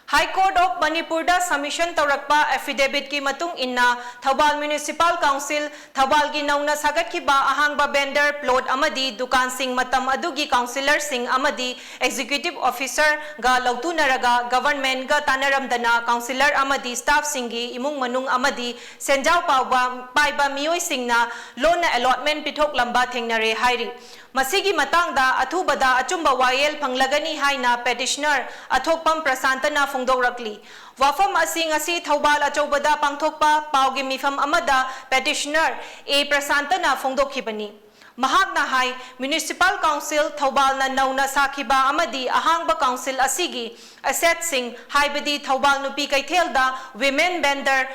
High Court of ꯃꯅꯤꯄꯨꯔꯗ submission ꯇꯧꯔꯛꯄ affidavitꯀꯤ ꯃꯇꯨꯡ ꯏꯟꯅ, ꯊꯧꯕꯥꯜ Municipal Council, ꯊꯧꯕꯥꯜꯒꯤ ꯅꯧꯅ ꯁꯥꯒꯠꯈꯤꯕ ꯑꯍꯥꯡꯕ vendor plot ꯑꯃꯗꯤ ꯗꯨꯀꯥꯟꯁꯤꯡ ꯃꯇꯝ ꯑꯗꯨꯒꯤ councillorꯁꯤꯡ ꯑꯃꯗꯤ executive officerꯒ ꯂꯧꯇꯨꯅꯔꯒ governmentꯒ ꯇꯥꯟꯅꯔꯝꯗꯅ councillor ꯑꯃꯗꯤ staffꯁꯤꯡꯒꯤ ꯏꯃꯨꯡ ꯃꯅꯨꯡ ꯑꯃꯗꯤ ꯁꯦꯟꯖꯥꯎ ꯄꯥꯎꯕ-, ꯄꯥꯏꯕ ꯃꯤꯑꯣꯏꯁꯤꯡꯅ ꯂꯣꯟꯅ allotment ꯄꯤꯊꯣꯛꯂꯝꯕ ꯊꯦꯡꯅꯔꯦ ꯍꯥꯏꯔꯤ꯫ ꯃꯁꯤꯒꯤ ꯃꯇꯥꯡꯗ ꯑꯊꯨꯕꯗ ꯑꯆꯨꯝꯕ ꯋꯥꯌꯦꯜ ꯐꯪꯂꯒꯅꯤ ꯍꯥꯏꯅ petitioner ꯑꯊꯣꯛꯄꯝ ꯄ꯭ꯔꯁꯥꯟꯇꯅ ꯐꯣꯡꯗꯣꯛꯂꯛꯂꯤ꯫ ꯋꯥꯐꯝ ꯑꯁꯤ ꯉꯁꯤ ꯊꯧꯕꯥꯜ ꯑꯆꯧꯕꯗ ꯄꯥꯡꯊꯣꯛꯄ ꯄꯥꯎꯒꯤ ꯃꯤꯐꯝ ꯑꯃꯗ petitioner A ꯄ꯭ꯔꯁꯥꯟꯇꯅ ꯐꯣꯡꯗꯣꯛꯈꯤꯕꯅꯤ꯫ ꯃꯍꯥꯛꯅ ꯍꯥꯏ, Municipal Council ꯊꯧꯕꯥꯜꯅ ꯅꯧꯅ ꯁꯥꯈꯤꯕ ꯑꯃꯗꯤ ꯑꯍꯥꯡꯕ council ꯑꯁꯤꯒꯤ assetꯁꯤꯡ, ꯍꯥꯏꯕꯗꯤ ꯊꯧꯕꯥꯜ ꯅꯨꯄꯤ ꯀꯩꯊꯦꯜꯗ women vendor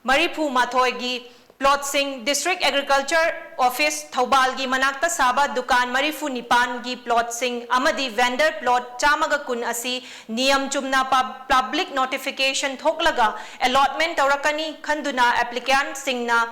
ꯃꯔꯤꯐꯨ ꯃꯥꯊꯣꯏꯒꯤ plotꯁꯤꯡ, District Agriculture Office ꯊꯧꯕꯥꯜꯒꯤ ꯃꯅꯥꯛꯇ ꯁꯥꯕ ꯗꯨꯀꯥꯟ ꯃꯔꯤꯐꯨ ꯅꯤꯄꯥꯟꯒꯤ plotꯁꯤꯡ ꯑꯃꯗꯤ vendor plot ꯆꯥꯝꯃꯒ ꯀꯨꯟ ꯑꯁꯤ ꯅꯤꯌꯝ ꯆꯨꯝꯅ pub-, public notification ꯊꯣꯛꯂꯒ allotment ꯇꯧꯔꯛꯀꯅꯤ ꯈꯟꯗꯨꯅ applicantꯁꯤꯡꯅ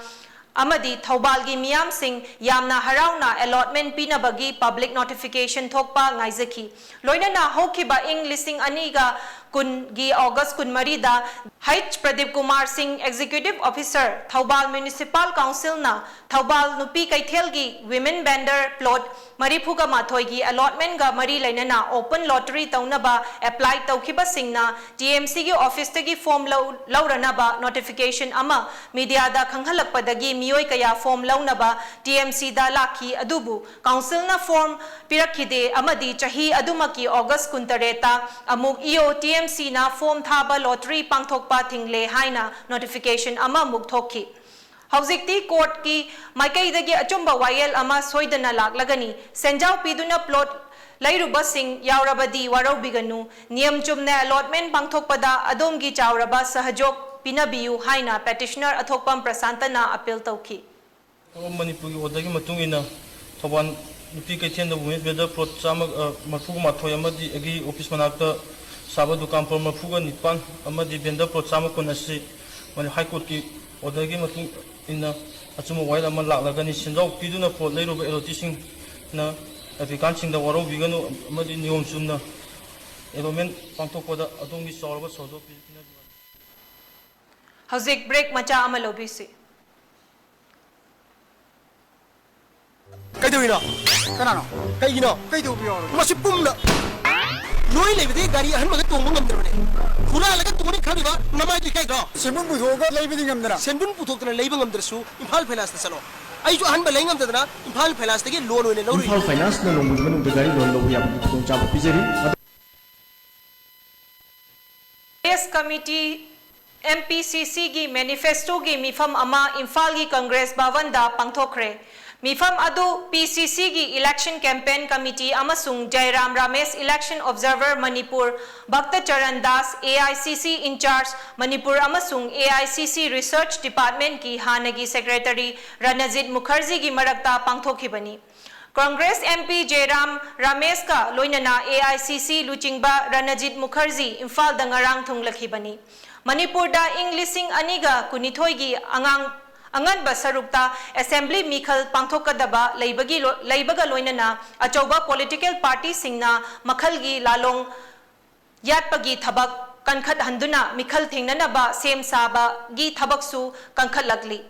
ꯑꯃꯗꯤ ꯊꯧꯕꯥꯜꯒꯤ ꯃꯤꯌꯥꯝꯁꯤꯡ ꯌꯥꯝꯅ ꯍꯔꯥꯎꯅ allotment ꯄꯤꯅꯕꯒꯤ public notification ꯊꯣꯛꯄ ꯉꯥꯏꯖꯈꯤ꯫ ꯂꯣꯏꯅꯅ ꯍꯧꯈꯤꯕ ꯏꯪ ꯂꯤꯁꯤꯡ ꯑꯅꯤꯒ ꯀꯨꯟꯒꯤ August ꯀꯨꯟꯃꯔꯤꯗ ꯍꯩꯆ ꯄ꯭ꯔꯗꯤꯞ ꯀꯨꯃꯥꯔ ꯁꯤꯡ, Executive Officer, Thoubal Municipal Council ꯅ ꯊꯧꯕꯥꯜ ꯅꯨꯄꯤ ꯀꯩꯊꯦꯜꯒꯤ Women Vendor Plot ꯃꯔꯤꯐꯨꯒ ꯃꯥꯊꯣꯏꯒꯤ allotment ꯒ ꯃꯔꯤ ꯂꯩꯅꯅ open lottery ꯇꯧꯅꯕ apply ꯇꯧꯈꯤꯕꯁꯤꯡꯅ T M C ꯒꯤ office ꯇꯒꯤ form ꯂꯧ-, ꯂꯧꯔꯅꯕ notification ꯑꯃ media ꯗ ꯈꯪꯍꯜꯂꯛꯄꯗꯒꯤ ꯃꯤꯑꯣꯏ ꯀꯌꯥ form ꯂꯧꯅꯕ T M C ꯗ ꯂꯥꯛꯈꯤ, ꯑꯗꯨꯕꯨ council ꯅ form ꯄꯤꯔꯛꯈꯤꯗꯦ ꯑꯃꯗꯤ ꯆꯍꯤ ꯑꯗꯨꯃꯛꯀꯤ August ꯀꯨꯟꯇꯔꯦꯠꯇ ꯑꯃꯨꯛ E O T M C ꯅ form ꯊꯥꯕ lottery ꯄꯥꯡꯊꯣꯛꯄ ꯊꯤꯡꯂꯦ ꯍꯥꯏꯅ notification ꯑꯃꯃꯨꯛ ꯊꯣꯛꯈꯤ꯫ ꯍꯧꯖꯤꯛꯇꯤ court ꯀꯤ ꯃꯥꯏꯀꯩꯗꯒꯤ ꯑꯆꯨꯝꯕ ꯋꯥꯌꯦꯜ ꯑꯃ ꯁꯣꯏꯗꯅ ꯂꯥꯛꯂꯒꯅꯤ꯫ ꯁꯦꯟꯖꯥꯎ ꯄꯤꯗꯨꯅ plot ꯂꯩꯔꯨꯕꯁꯤꯡ ꯌꯥꯎꯔꯕꯗꯤ ꯋꯥꯔꯧꯕꯤꯒꯅꯨ꯫ ꯅꯤꯌꯝ ꯆꯨꯝꯅ allotment ꯄꯥꯡꯊꯣꯛꯄꯗ ꯑꯗꯣꯝꯒꯤ ꯆꯥꯎꯔꯕ ꯁꯍꯖꯣꯛ ꯄꯤꯅꯕꯤꯌꯨ ꯍꯥꯏꯅ petitioner ꯑꯊꯣꯛꯄꯝ ꯄ꯭ꯔꯁꯥꯟꯇꯅ appeal ꯇꯧꯈꯤ꯫ ꯃꯅꯤꯄꯨꯔꯒꯤ order ꯒꯤ ꯃꯇꯨꯡ ꯏꯟꯅ ꯊꯧꯕꯥꯜ ꯅꯨꯄꯤ ꯀꯩꯊꯦꯜꯗ Women Vendor Plot ꯆꯥꯝꯃ, ꯑ, ꯃꯔꯤꯐꯨꯒ ꯃꯥꯊꯣꯏ ꯑꯃꯗꯤ ꯑꯩꯒꯤ office ꯃꯅꯥꯛꯇ ꯁꯥꯕ ꯗꯨꯀꯥꯟ plot ꯃꯔꯤꯐꯨꯒ ꯅꯤꯄꯥꯟ ꯑꯃꯗꯤ vendor plot ꯆꯥꯝꯃ ꯀꯨꯟ ꯑꯁꯤ ꯃꯅꯤ-, High Court ꯀꯤ order ꯒꯤ ꯃꯇꯨꯡ ꯏꯟꯅ ꯑꯆꯨꯝꯕ ꯋꯥꯌꯦꯜ ꯑꯃ ꯂꯥꯛꯂꯒꯅꯤ꯫ ꯁꯦꯟꯖꯥꯎ ꯄꯤꯗꯨꯅ plot ꯂꯩꯔꯨꯕ allotee ꯁꯤꯡꯅ applicant ꯁꯤꯡꯗ ꯋꯥꯔꯧꯕꯤꯒꯅꯨ ꯑꯃꯗꯤ ꯅꯤꯌꯣꯝ ꯆꯨꯝꯅ allotment ꯄꯥꯡꯊꯣꯛꯄꯗ ꯑꯗꯣꯝꯒꯤ ꯆꯥꯎꯔꯕ ꯁꯍꯖꯣꯛ ꯄꯤꯅꯕꯤꯌꯨ꯫ ꯍꯧꯖꯤꯛ break ꯃꯆꯥ ꯑꯃ ꯂꯧꯕꯤꯁꯤ꯫ ꯀꯩꯗꯧꯔꯤꯅꯣ? ꯀꯅꯥꯅꯣ? ꯀꯩꯒꯤꯅꯣ? ꯀꯩꯗꯧꯕ ꯌꯥꯎꯔꯒꯦ? ꯃꯁꯤ ꯄꯨꯝꯅ ꯅꯣꯏ ꯂꯩꯕꯗꯤ ꯒꯥꯔꯤ ꯑꯍꯟꯕꯒ ꯇꯣꯡꯕ ꯉꯝꯗ꯭ꯔꯕꯅꯦ꯫ ꯍꯨꯔꯥꯜꯂꯒ ꯇꯣꯡꯅꯤ ꯈꯜꯂꯤꯕ ꯅꯃꯥꯏꯗꯨ ꯏꯀꯥꯏꯗ꯭ꯔꯣ? ꯁꯦꯟꯕꯨꯟ ꯄꯨꯊꯣꯛꯑꯒ ꯂꯩꯕꯗꯤ ꯉꯝꯗꯅ꯫ ꯁꯦꯟꯕꯨꯟ ꯄꯨꯊꯣꯛꯇꯅ ꯂꯩꯕ ꯉꯝꯗ꯭ꯔꯁꯨ ꯏꯝꯐꯥꯜ ꯐꯥꯏꯅꯥꯟꯁꯇ ꯆꯠꯂꯣ꯫ ꯑꯩꯁꯨ ꯑꯍꯟꯕ ꯂꯩ ꯉꯝꯗꯗꯅ ꯏꯝꯐꯥꯜ ꯐꯥꯏꯅꯥꯟꯁꯇꯒꯤ loan ꯑꯣꯏꯅ ꯂꯧꯔꯨꯏ꯫ ꯏꯝꯐꯥꯜ ꯐꯥꯏꯅꯥꯟꯁꯅ ꯂꯣꯟ ꯃꯨꯟꯕ ꯃꯅꯨꯡꯗ ꯒꯥꯔꯤ loan ꯂꯧꯕ ꯌꯥꯕꯒꯤ ꯈꯨꯗꯣꯡꯆꯥꯕ ꯄꯤꯖꯔꯤ꯫ Congress Committee, M P C C ꯒꯤ manifesto ꯒꯤ ꯃꯤꯐꯝ ꯑꯃ ꯏꯝꯐꯥꯜꯒꯤ Congress ꯚꯕꯟꯗ ꯄꯥꯡꯊꯣꯛꯈ꯭ꯔꯦ꯫ ꯃꯤꯐꯝ ꯑꯗꯨ P C C ꯒꯤ Election Campaign Committee ꯑꯃꯁꯨꯡ ꯖꯌꯔꯥꯝ Ramesh, Election Observer Manipur, ꯚꯛꯇ Charan Das, A I C C in-charge Manipur ꯑꯃꯁꯨꯡ A I C C Research Department ꯀꯤ ꯍꯥꯟꯅꯒꯤ Secretary ꯔꯅꯖꯤꯠ ꯃꯨꯈꯔꯖꯤꯒꯤ ꯃꯔꯛꯇ ꯄꯥꯡꯊꯣꯛꯈꯤꯕꯅꯤ꯫ Congress M P ꯖꯌꯔꯥꯝ ꯔꯥꯃꯦꯁꯀ ꯂꯣꯏꯅꯅ A I C C ꯂꯨꯆꯤꯡꯕ ꯔꯅꯖꯤꯠ ꯃꯨꯈꯔꯖꯤ ꯏꯝꯐꯥꯜꯗ ꯉꯔꯥꯡ ꯊꯨꯡꯂꯈꯤꯕꯅꯤ꯫ ꯃꯅꯤꯄꯨꯔꯗ ꯏꯪ ꯂꯤꯁꯤꯡ ꯑꯅꯤꯒ ꯀꯨꯟꯅꯤꯊꯣꯏꯒꯤ ꯑꯉꯥꯡ, ꯑꯉꯟꯕ ꯁꯔꯨꯛꯇ assembly ꯃꯤꯈꯜ ꯄꯥꯡꯊꯣꯛꯀꯗꯕ ꯂꯩꯕꯒꯤ ꯂꯣ-, ꯂꯩꯕꯒ ꯂꯣꯏꯅꯅ ꯑꯆꯧꯕ political party ꯁꯤꯡꯅ ꯃꯈꯜꯒꯤ ꯂꯥꯂꯣꯡ ꯌꯥꯠꯄꯒꯤ ꯊꯕꯛ ꯀꯟꯈꯠꯍꯟꯗꯨꯅ ꯃꯤꯈꯜ ꯊꯦꯡꯅꯅꯕ ꯁꯦꯝ ꯁꯥꯕꯒꯤ ꯊꯕꯛꯁꯨ ꯀꯟꯈꯠꯂꯛꯂꯤ꯫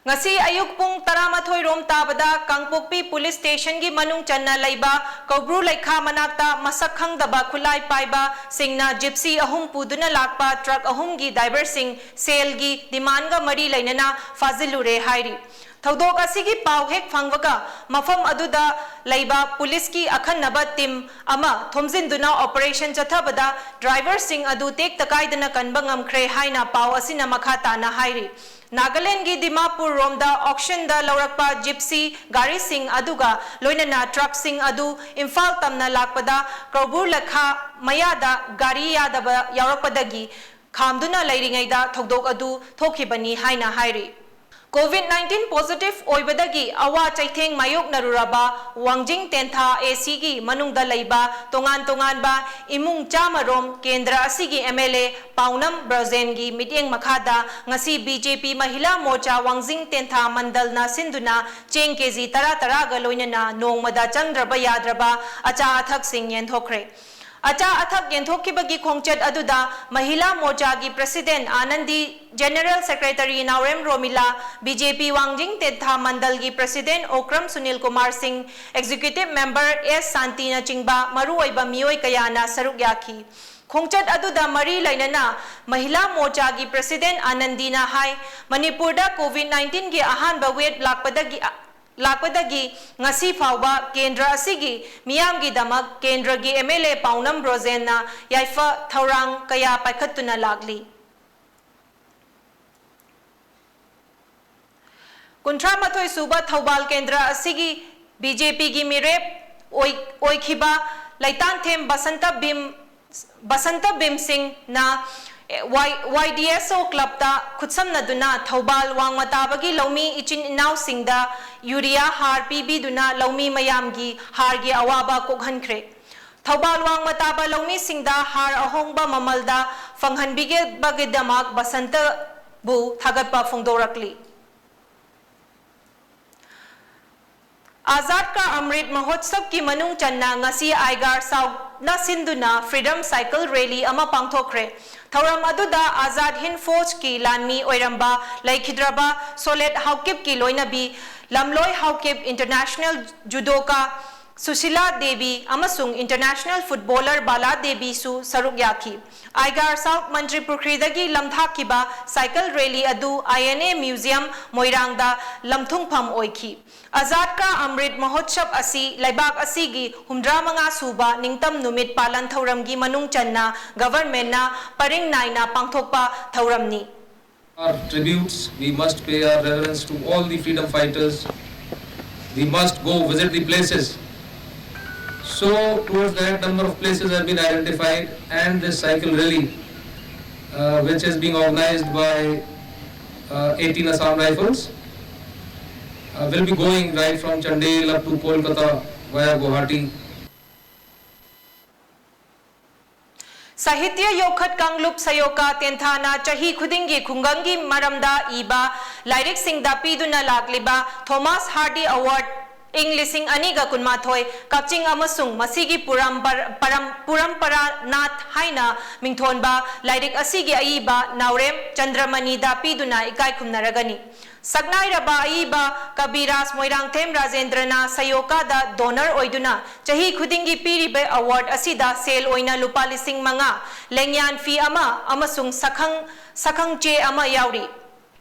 ꯉꯁꯤ ꯑꯌꯨꯛ ꯄꯨꯡ ꯇꯔꯥꯃꯥꯊꯣꯏ ꯔꯣꯝ ꯇꯥꯕꯗ ꯀꯥꯡꯄꯣꯛꯄꯤ ꯄꯨꯂꯤꯁ ꯁ꯭ꯇꯦꯁꯟꯒꯤ ꯃꯅꯨꯡ ꯆꯟꯅ ꯂꯩꯕ ꯀꯧꯕ꯭ꯔꯨ ꯂꯩꯈꯥ ꯃꯅꯥꯛꯇ ꯃꯁꯛ ꯈꯪꯗꯕ ꯈꯨꯠꯂꯥꯏ ꯄꯥꯏꯕ ꯁꯤꯡꯅ ꯖꯤꯞꯁꯤ ꯑꯍꯨꯝ ꯄꯨꯗꯨꯅ ꯂꯥꯛꯄ ꯇ꯭ꯔꯛ ꯑꯍꯨꯝꯒꯤ ꯗ꯭ꯔꯥꯏꯚꯔꯁꯤꯡ ꯁꯦꯜꯒꯤ ꯗꯤꯃꯥꯟꯒ ꯃꯔꯤ ꯂꯩꯅꯅ ꯐꯥꯖꯤꯜꯂꯨꯔꯦ ꯍꯥꯏꯔꯤ꯫ ꯊꯧꯗꯣꯛ ꯑꯁꯤꯒꯤ ꯄꯥꯎ ꯍꯦꯛ ꯐꯪꯕꯒ ꯃꯐꯝ ꯑꯗꯨꯗ ꯂꯩꯕ ꯄꯨꯂꯤꯁꯀꯤ ꯑꯈꯟꯅꯕ ꯇꯤꯝ ꯑꯃ ꯊꯣꯝꯖꯤꯟꯗꯨꯅ ꯑꯣꯄꯔꯦꯁꯟ ꯆꯠꯊꯕꯗ ꯗ꯭ꯔꯥꯏꯚꯔꯁꯤꯡ ꯑꯗꯨ ꯇꯦꯛꯇ ꯀꯥꯏꯗꯅ ꯀꯟꯕ ꯉꯝꯈ꯭ꯔꯦ ꯍꯥꯏꯅ ꯄꯥꯎ ꯑꯁꯤꯅ ꯃꯈꯥ ꯇꯥꯅ ꯍꯥꯏꯔꯤ꯫ ꯅꯥꯒꯥꯂꯦꯟꯗꯒꯤ ꯗꯤꯃꯥꯄꯨꯔ ꯔꯣꯝꯗ ꯑꯣꯛꯁꯟꯗ ꯂꯧꯔꯛꯄ ꯖꯤꯞꯁꯤ ꯒꯥꯔꯤꯁꯤꯡ ꯑꯗꯨꯒ ꯂꯣꯏꯅꯅ ꯇ꯭ꯔꯛꯁꯤꯡ ꯑꯗꯨ ꯏꯝꯐꯥꯜ ꯇꯝꯅ ꯂꯥꯛꯄꯗ ꯀꯧꯕ꯭ꯔꯨ ꯂꯩꯈꯥ ꯃꯌꯥꯗ ꯒꯥꯔꯤ ꯌꯥꯗꯕ ꯌꯥꯎꯔꯛꯄꯗꯒꯤ ꯈꯥꯝꯗꯨꯅ ꯂꯩꯔꯤꯉꯩꯗ ꯊꯧꯗꯣꯛ ꯑꯗꯨ ꯊꯣꯛꯈꯤꯕꯅꯤ ꯍꯥꯏꯅ ꯍꯥꯏꯔꯤ꯫ ꯀꯣꯚꯤꯗ ꯅꯥꯏꯟꯇꯤꯟ ꯄꯣꯖꯤꯇꯤꯚ ꯑꯣꯏꯕꯗꯒꯤ ꯑꯋꯥ ꯆꯩꯊꯦꯡ ꯃꯥꯌꯣꯛꯅꯔꯨꯔꯕ ꯋꯥꯡꯖꯤꯡ ꯇꯦꯟꯊꯥ ꯑꯦ ꯁꯤꯒꯤ ꯃꯅꯨꯡꯗ ꯂꯩꯕ ꯇꯣꯉꯥꯟ ꯇꯣꯉꯥꯟꯕ ꯏꯃꯨꯡ ꯆꯥꯝꯃ ꯔꯣꯝ ꯀꯦꯟꯗ꯭ꯔ ꯑꯁꯤꯒꯤ ꯑꯦꯝ ꯑꯦꯜ ꯑꯦ ꯄꯥꯎꯅꯝ ꯕ꯭ꯔꯣꯖꯦꯟꯒꯤ ꯃꯤꯠꯌꯦꯡ ꯃꯈꯥꯗ ꯉꯁꯤ ꯕꯤ ꯖꯦ ꯄꯤ ꯃꯍꯤꯂꯥ ꯃꯣꯔꯆꯥ ꯋꯥꯡꯖꯤꯡ ꯇꯦꯟꯊꯥ ꯃꯟꯗꯜꯅ ꯁꯤꯟꯗꯨꯅ ꯆꯦꯡ ꯀꯦ ꯖꯤ ꯇꯔꯥ ꯇꯔꯥꯒ ꯂꯣꯏꯅꯅ ꯅꯣꯡꯃꯗ ꯆꯪꯗ꯭ꯔꯕ ꯌꯥꯗ꯭ꯔꯕ ꯑꯆꯥ ꯑꯊꯛꯁꯤꯡ ꯌꯦꯟꯊꯣꯛꯈ꯭ꯔꯦ꯫ ꯑꯆꯥ ꯑꯊꯛ ꯌꯦꯟꯊꯣꯛꯈꯤꯕꯒꯤ ꯈꯣꯡꯆꯠ ꯑꯗꯨꯗ ꯃꯍꯤꯂꯥ ꯃꯣꯔꯆꯥꯒꯤ ꯄ꯭ꯔꯁꯤꯗꯦꯟ ꯑꯥꯅꯟꯗꯤ, ꯖꯦꯅꯔꯦꯜ ꯁꯦꯀ꯭ꯔꯦꯇꯔꯤ ꯅꯥꯎꯔꯦꯝ ꯔꯣꯃꯤꯂꯥ, ꯕꯤ ꯖꯦ ꯄꯤ ꯋꯥꯡꯖꯤꯡ ꯇꯦꯟꯊꯥ ꯃꯟꯗꯜꯒꯤ ꯄ꯭ꯔꯁꯤꯗꯦꯟ ꯑꯣꯀ꯭ꯔꯝ ꯁꯨꯅꯤꯜ ꯀꯨꯃꯥꯔ ꯁꯤꯡ, ꯑꯦꯛꯖꯤꯀ꯭ꯌꯨꯇꯤꯚ ꯃꯦꯝꯕꯔ ꯑꯦꯁ ꯁꯥꯟꯇꯤꯅꯆꯤꯡꯕ ꯃꯔꯨꯑꯣꯏꯕ ꯃꯤꯑꯣꯏ ꯀꯌꯥꯅ ꯁꯔꯨꯛ ꯌꯥꯈꯤ꯫ ꯈꯣꯡꯆꯠ ꯑꯗꯨꯗ ꯃꯔꯤ ꯂꯩꯅꯅ ꯃꯍꯤꯂꯥ ꯃꯣꯔꯆꯥꯒꯤ ꯄ꯭ꯔꯁꯤꯗꯦꯟ ꯑꯥꯅꯟꯗꯤꯅ ꯍꯥꯏ, ꯃꯅꯤꯄꯨꯔꯗ ꯀꯣꯚꯤꯗ ꯅꯥꯏꯟꯇꯤꯟꯒꯤ ꯑꯍꯥꯟꯕ ꯋꯦꯕ ꯂꯥꯛꯄꯗꯒꯤ, ꯂꯥꯛꯄꯗꯒꯤ ꯉꯁꯤ ꯐꯥꯎꯕ ꯀꯦꯟꯗ꯭ꯔ ꯑꯁꯤꯒꯤ ꯃꯤꯌꯥꯝꯒꯤꯗꯃꯛ ꯀꯦꯟꯗ꯭ꯔꯒꯤ ꯑꯦꯝ ꯑꯦꯜ ꯑꯦ ꯄꯥꯎꯅꯝ ꯕ꯭ꯔꯣꯖꯦꯟꯅ ꯌꯥꯏꯐ ꯊꯧꯔꯥꯡ ꯀꯌꯥ ꯄꯥꯏꯈꯠꯇꯨꯅ ꯂꯥꯛꯂꯤ꯫ ꯀꯨꯟꯊ꯭ꯔꯥ ꯃꯥꯊꯣꯏ ꯁꯨꯕ ꯊꯧꯕꯥꯜ ꯀꯦꯟꯗ꯭ꯔ ꯑꯁꯤꯒꯤ ꯕꯤ ꯖꯦ ꯄꯤꯒꯤ ꯃꯤꯔꯦꯞ ꯑꯣꯏ-, ꯑꯣꯏꯈꯤꯕ ꯂꯩꯇꯥꯟꯊꯦꯝ ꯕꯁꯟꯇ ꯚꯤꯝ, ꯕꯁꯟꯇ ꯚꯤꯝ ꯁꯤꯡꯅ ꯋꯥꯏ-, ꯋꯥꯏ ꯗꯤ ꯑꯦꯁ ꯑꯣ ꯀ꯭ꯂꯕꯇ ꯈꯨꯠꯁꯝꯅꯗꯨꯅ ꯊꯧꯕꯥꯜ ꯋꯥꯡꯃ ꯇꯥꯕꯒꯤ ꯂꯧꯃꯤ ꯏꯆꯤꯟ ꯏꯅꯥꯎꯁꯤꯡꯗ ꯌꯨꯔꯤꯌꯥ ꯍꯥꯔ ꯄꯤꯕꯤꯗꯨꯅ ꯂꯧꯃꯤ ꯃꯌꯥꯝꯒꯤ ꯍꯥꯔꯒꯤ ꯑꯋꯥꯕ ꯀꯣꯛꯍꯟꯈ꯭ꯔꯦ꯫ ꯊꯧꯕꯥꯜ ꯋꯥꯡꯃ ꯇꯥꯕ ꯂꯧꯃꯤꯁꯤꯡꯗ ꯍꯥꯔ ꯑꯍꯣꯡꯕ ꯃꯃꯜꯗ ꯐꯪꯍꯟꯕꯤꯕꯒꯤꯗꯃꯛ ꯕꯁꯟꯇꯕꯨ ꯊꯥꯒꯠꯄ ꯐꯣꯡꯗꯣꯔꯛꯂꯤ꯫ ꯑꯥꯖꯥꯗ ꯀꯥ ꯑꯃ꯭ꯔꯤꯠ ꯃꯍꯣꯠꯁꯕꯀꯤ ꯃꯅꯨꯡ ꯆꯟꯅ ꯉꯁꯤ ꯑꯥꯏꯒꯥꯔ ꯁꯥꯎꯠ ꯅ ꯁꯤꯟꯗꯨꯅ Freedom Cycle Rally ꯑꯃ ꯄꯥꯡꯊꯣꯛꯈ꯭ꯔꯦ꯫ ꯊꯧꯔꯝ ꯑꯗꯨꯗ ꯑꯖꯥꯗ ꯍꯤꯟꯗ ꯐꯧꯖꯀꯤ ꯂꯥꯟꯃꯤ ꯑꯣꯏꯔꯝꯕ ꯂꯩꯈꯤꯗ꯭ꯔꯕ ꯁꯣꯂꯦꯠ ꯍꯥꯎꯀꯤꯞꯀꯤ ꯂꯣꯏꯅꯕꯤ ꯂꯝꯂꯣꯏ ꯍꯥꯎꯀꯤꯞ, international judoka ꯁꯨꯁꯤꯂꯥ ꯗꯦꯕꯤ ꯑꯃꯁꯨꯡ international footballer ꯕꯥꯂꯥ ꯗꯦꯕꯤꯁꯨ ꯁꯔꯨꯛ ꯌꯥꯈꯤ꯫ ꯑꯥꯏꯒꯥꯔ ꯁꯥꯎꯠ ꯃꯟꯇ꯭ꯔꯤ ꯄꯨꯈ꯭ꯔꯤꯗꯒꯤ ꯂꯝꯊꯥꯛꯈꯤꯕ cycle rally ꯑꯗꯨ I N A museum ꯃꯣꯏꯔꯥꯡꯗ ꯂꯝꯊꯨꯡꯐꯝ ꯑꯣꯏꯈꯤ꯫ ꯑꯖꯥꯗ ꯀꯥ ꯑꯃ꯭ꯔꯤꯠ ꯃꯍꯣꯠꯁꯕ ꯑꯁꯤ ꯂꯩꯕꯥꯛ ꯑꯁꯤꯒꯤ ꯍꯨꯝꯗ꯭ꯔꯥ ꯃꯉꯥ ꯁꯨꯕ ꯅꯤꯡꯇꯝ ꯅꯨꯃꯤꯠ ꯄꯥꯂꯟ ꯊꯧꯔꯝꯒꯤ ꯃꯅꯨꯡ ꯆꯟꯅ government ꯅ ꯄꯔꯤꯡ ꯅꯥꯏꯅ ꯄꯥꯡꯊꯣꯛꯄ ꯊꯧꯔꯝꯅꯤ꯫ Our tributes, we must pay our reverence to all the freedom fighters. We must go visit the places. So, towards that, number of places have been identified, and this cycle rally, uh, which is being organized by uh, eighteen Assam Rifles, uh, will be going right from Chandel up to Kolkata via Guwahati. ꯁꯥꯍꯤꯇ꯭ꯌ ꯌꯣꯛꯈꯠ ꯀꯥꯡꯂꯨꯞ ꯁꯌꯣꯀꯥ ꯇꯦꯟꯊꯥꯅ ꯆꯍꯤ ꯈꯨꯗꯤꯡꯒꯤ ꯈꯨꯡꯒꯪꯒꯤ ꯃꯔꯝꯗ ꯏꯕ ꯂꯥꯏꯔꯤꯛꯁꯤꯡꯗ ꯄꯤꯗꯨꯅ ꯂꯥꯛꯂꯤꯕ Thomas ꯍꯥꯔꯗꯤ award ꯏꯪ ꯂꯤꯁꯤꯡ ꯑꯅꯤꯒ ꯀꯨꯟꯃꯥꯊꯣꯏ ꯀꯛꯆꯤꯡ ꯑꯃꯁꯨꯡ ꯃꯁꯤꯒꯤ ꯄꯨꯔꯝꯕꯔ-, ꯄꯔꯝ-, ꯄꯨꯔꯝꯄꯔꯥ ꯅꯥꯠ ꯍꯥꯏꯅ ꯃꯤꯡꯊꯣꯟꯕ ꯂꯥꯏꯔꯤꯛ ꯑꯁꯤꯒꯤ ꯑꯏꯕ ꯅꯥꯎꯔꯦꯝ ꯆꯟꯗ꯭ꯔꯃꯅꯤꯗ ꯄꯤꯗꯨꯅ ꯏꯀꯥꯏ ꯈꯨꯝꯅꯔꯒꯅꯤ꯫ ꯁꯛꯅꯥꯏꯔꯕ ꯑꯏꯕ ꯀꯕꯤꯔꯥꯖ ꯃꯣꯏꯔꯥꯡꯊꯦꯝ ꯔꯥꯖꯦꯟꯗ꯭ꯔꯅ ꯁꯌꯣꯀꯥꯗ donor ꯑꯣꯏꯗꯨꯅ ꯆꯍꯤ ꯈꯨꯗꯤꯡꯒꯤ ꯄꯤꯔꯤꯕ ꯑꯦꯋꯥꯔꯗ ꯑꯁꯤꯗ ꯁꯦꯜ ꯑꯣꯏꯅ ꯂꯨꯄꯥ ꯂꯤꯁꯤꯡ ꯃꯉꯥ, ꯂꯦꯡꯌꯥꯟ ꯐꯤ ꯑꯃ ꯑꯃꯁꯨꯡ ꯁꯛꯈꯪ, ꯁꯛꯈꯪ ꯆꯦ ꯑꯃ ꯌꯥꯎꯔꯤ꯫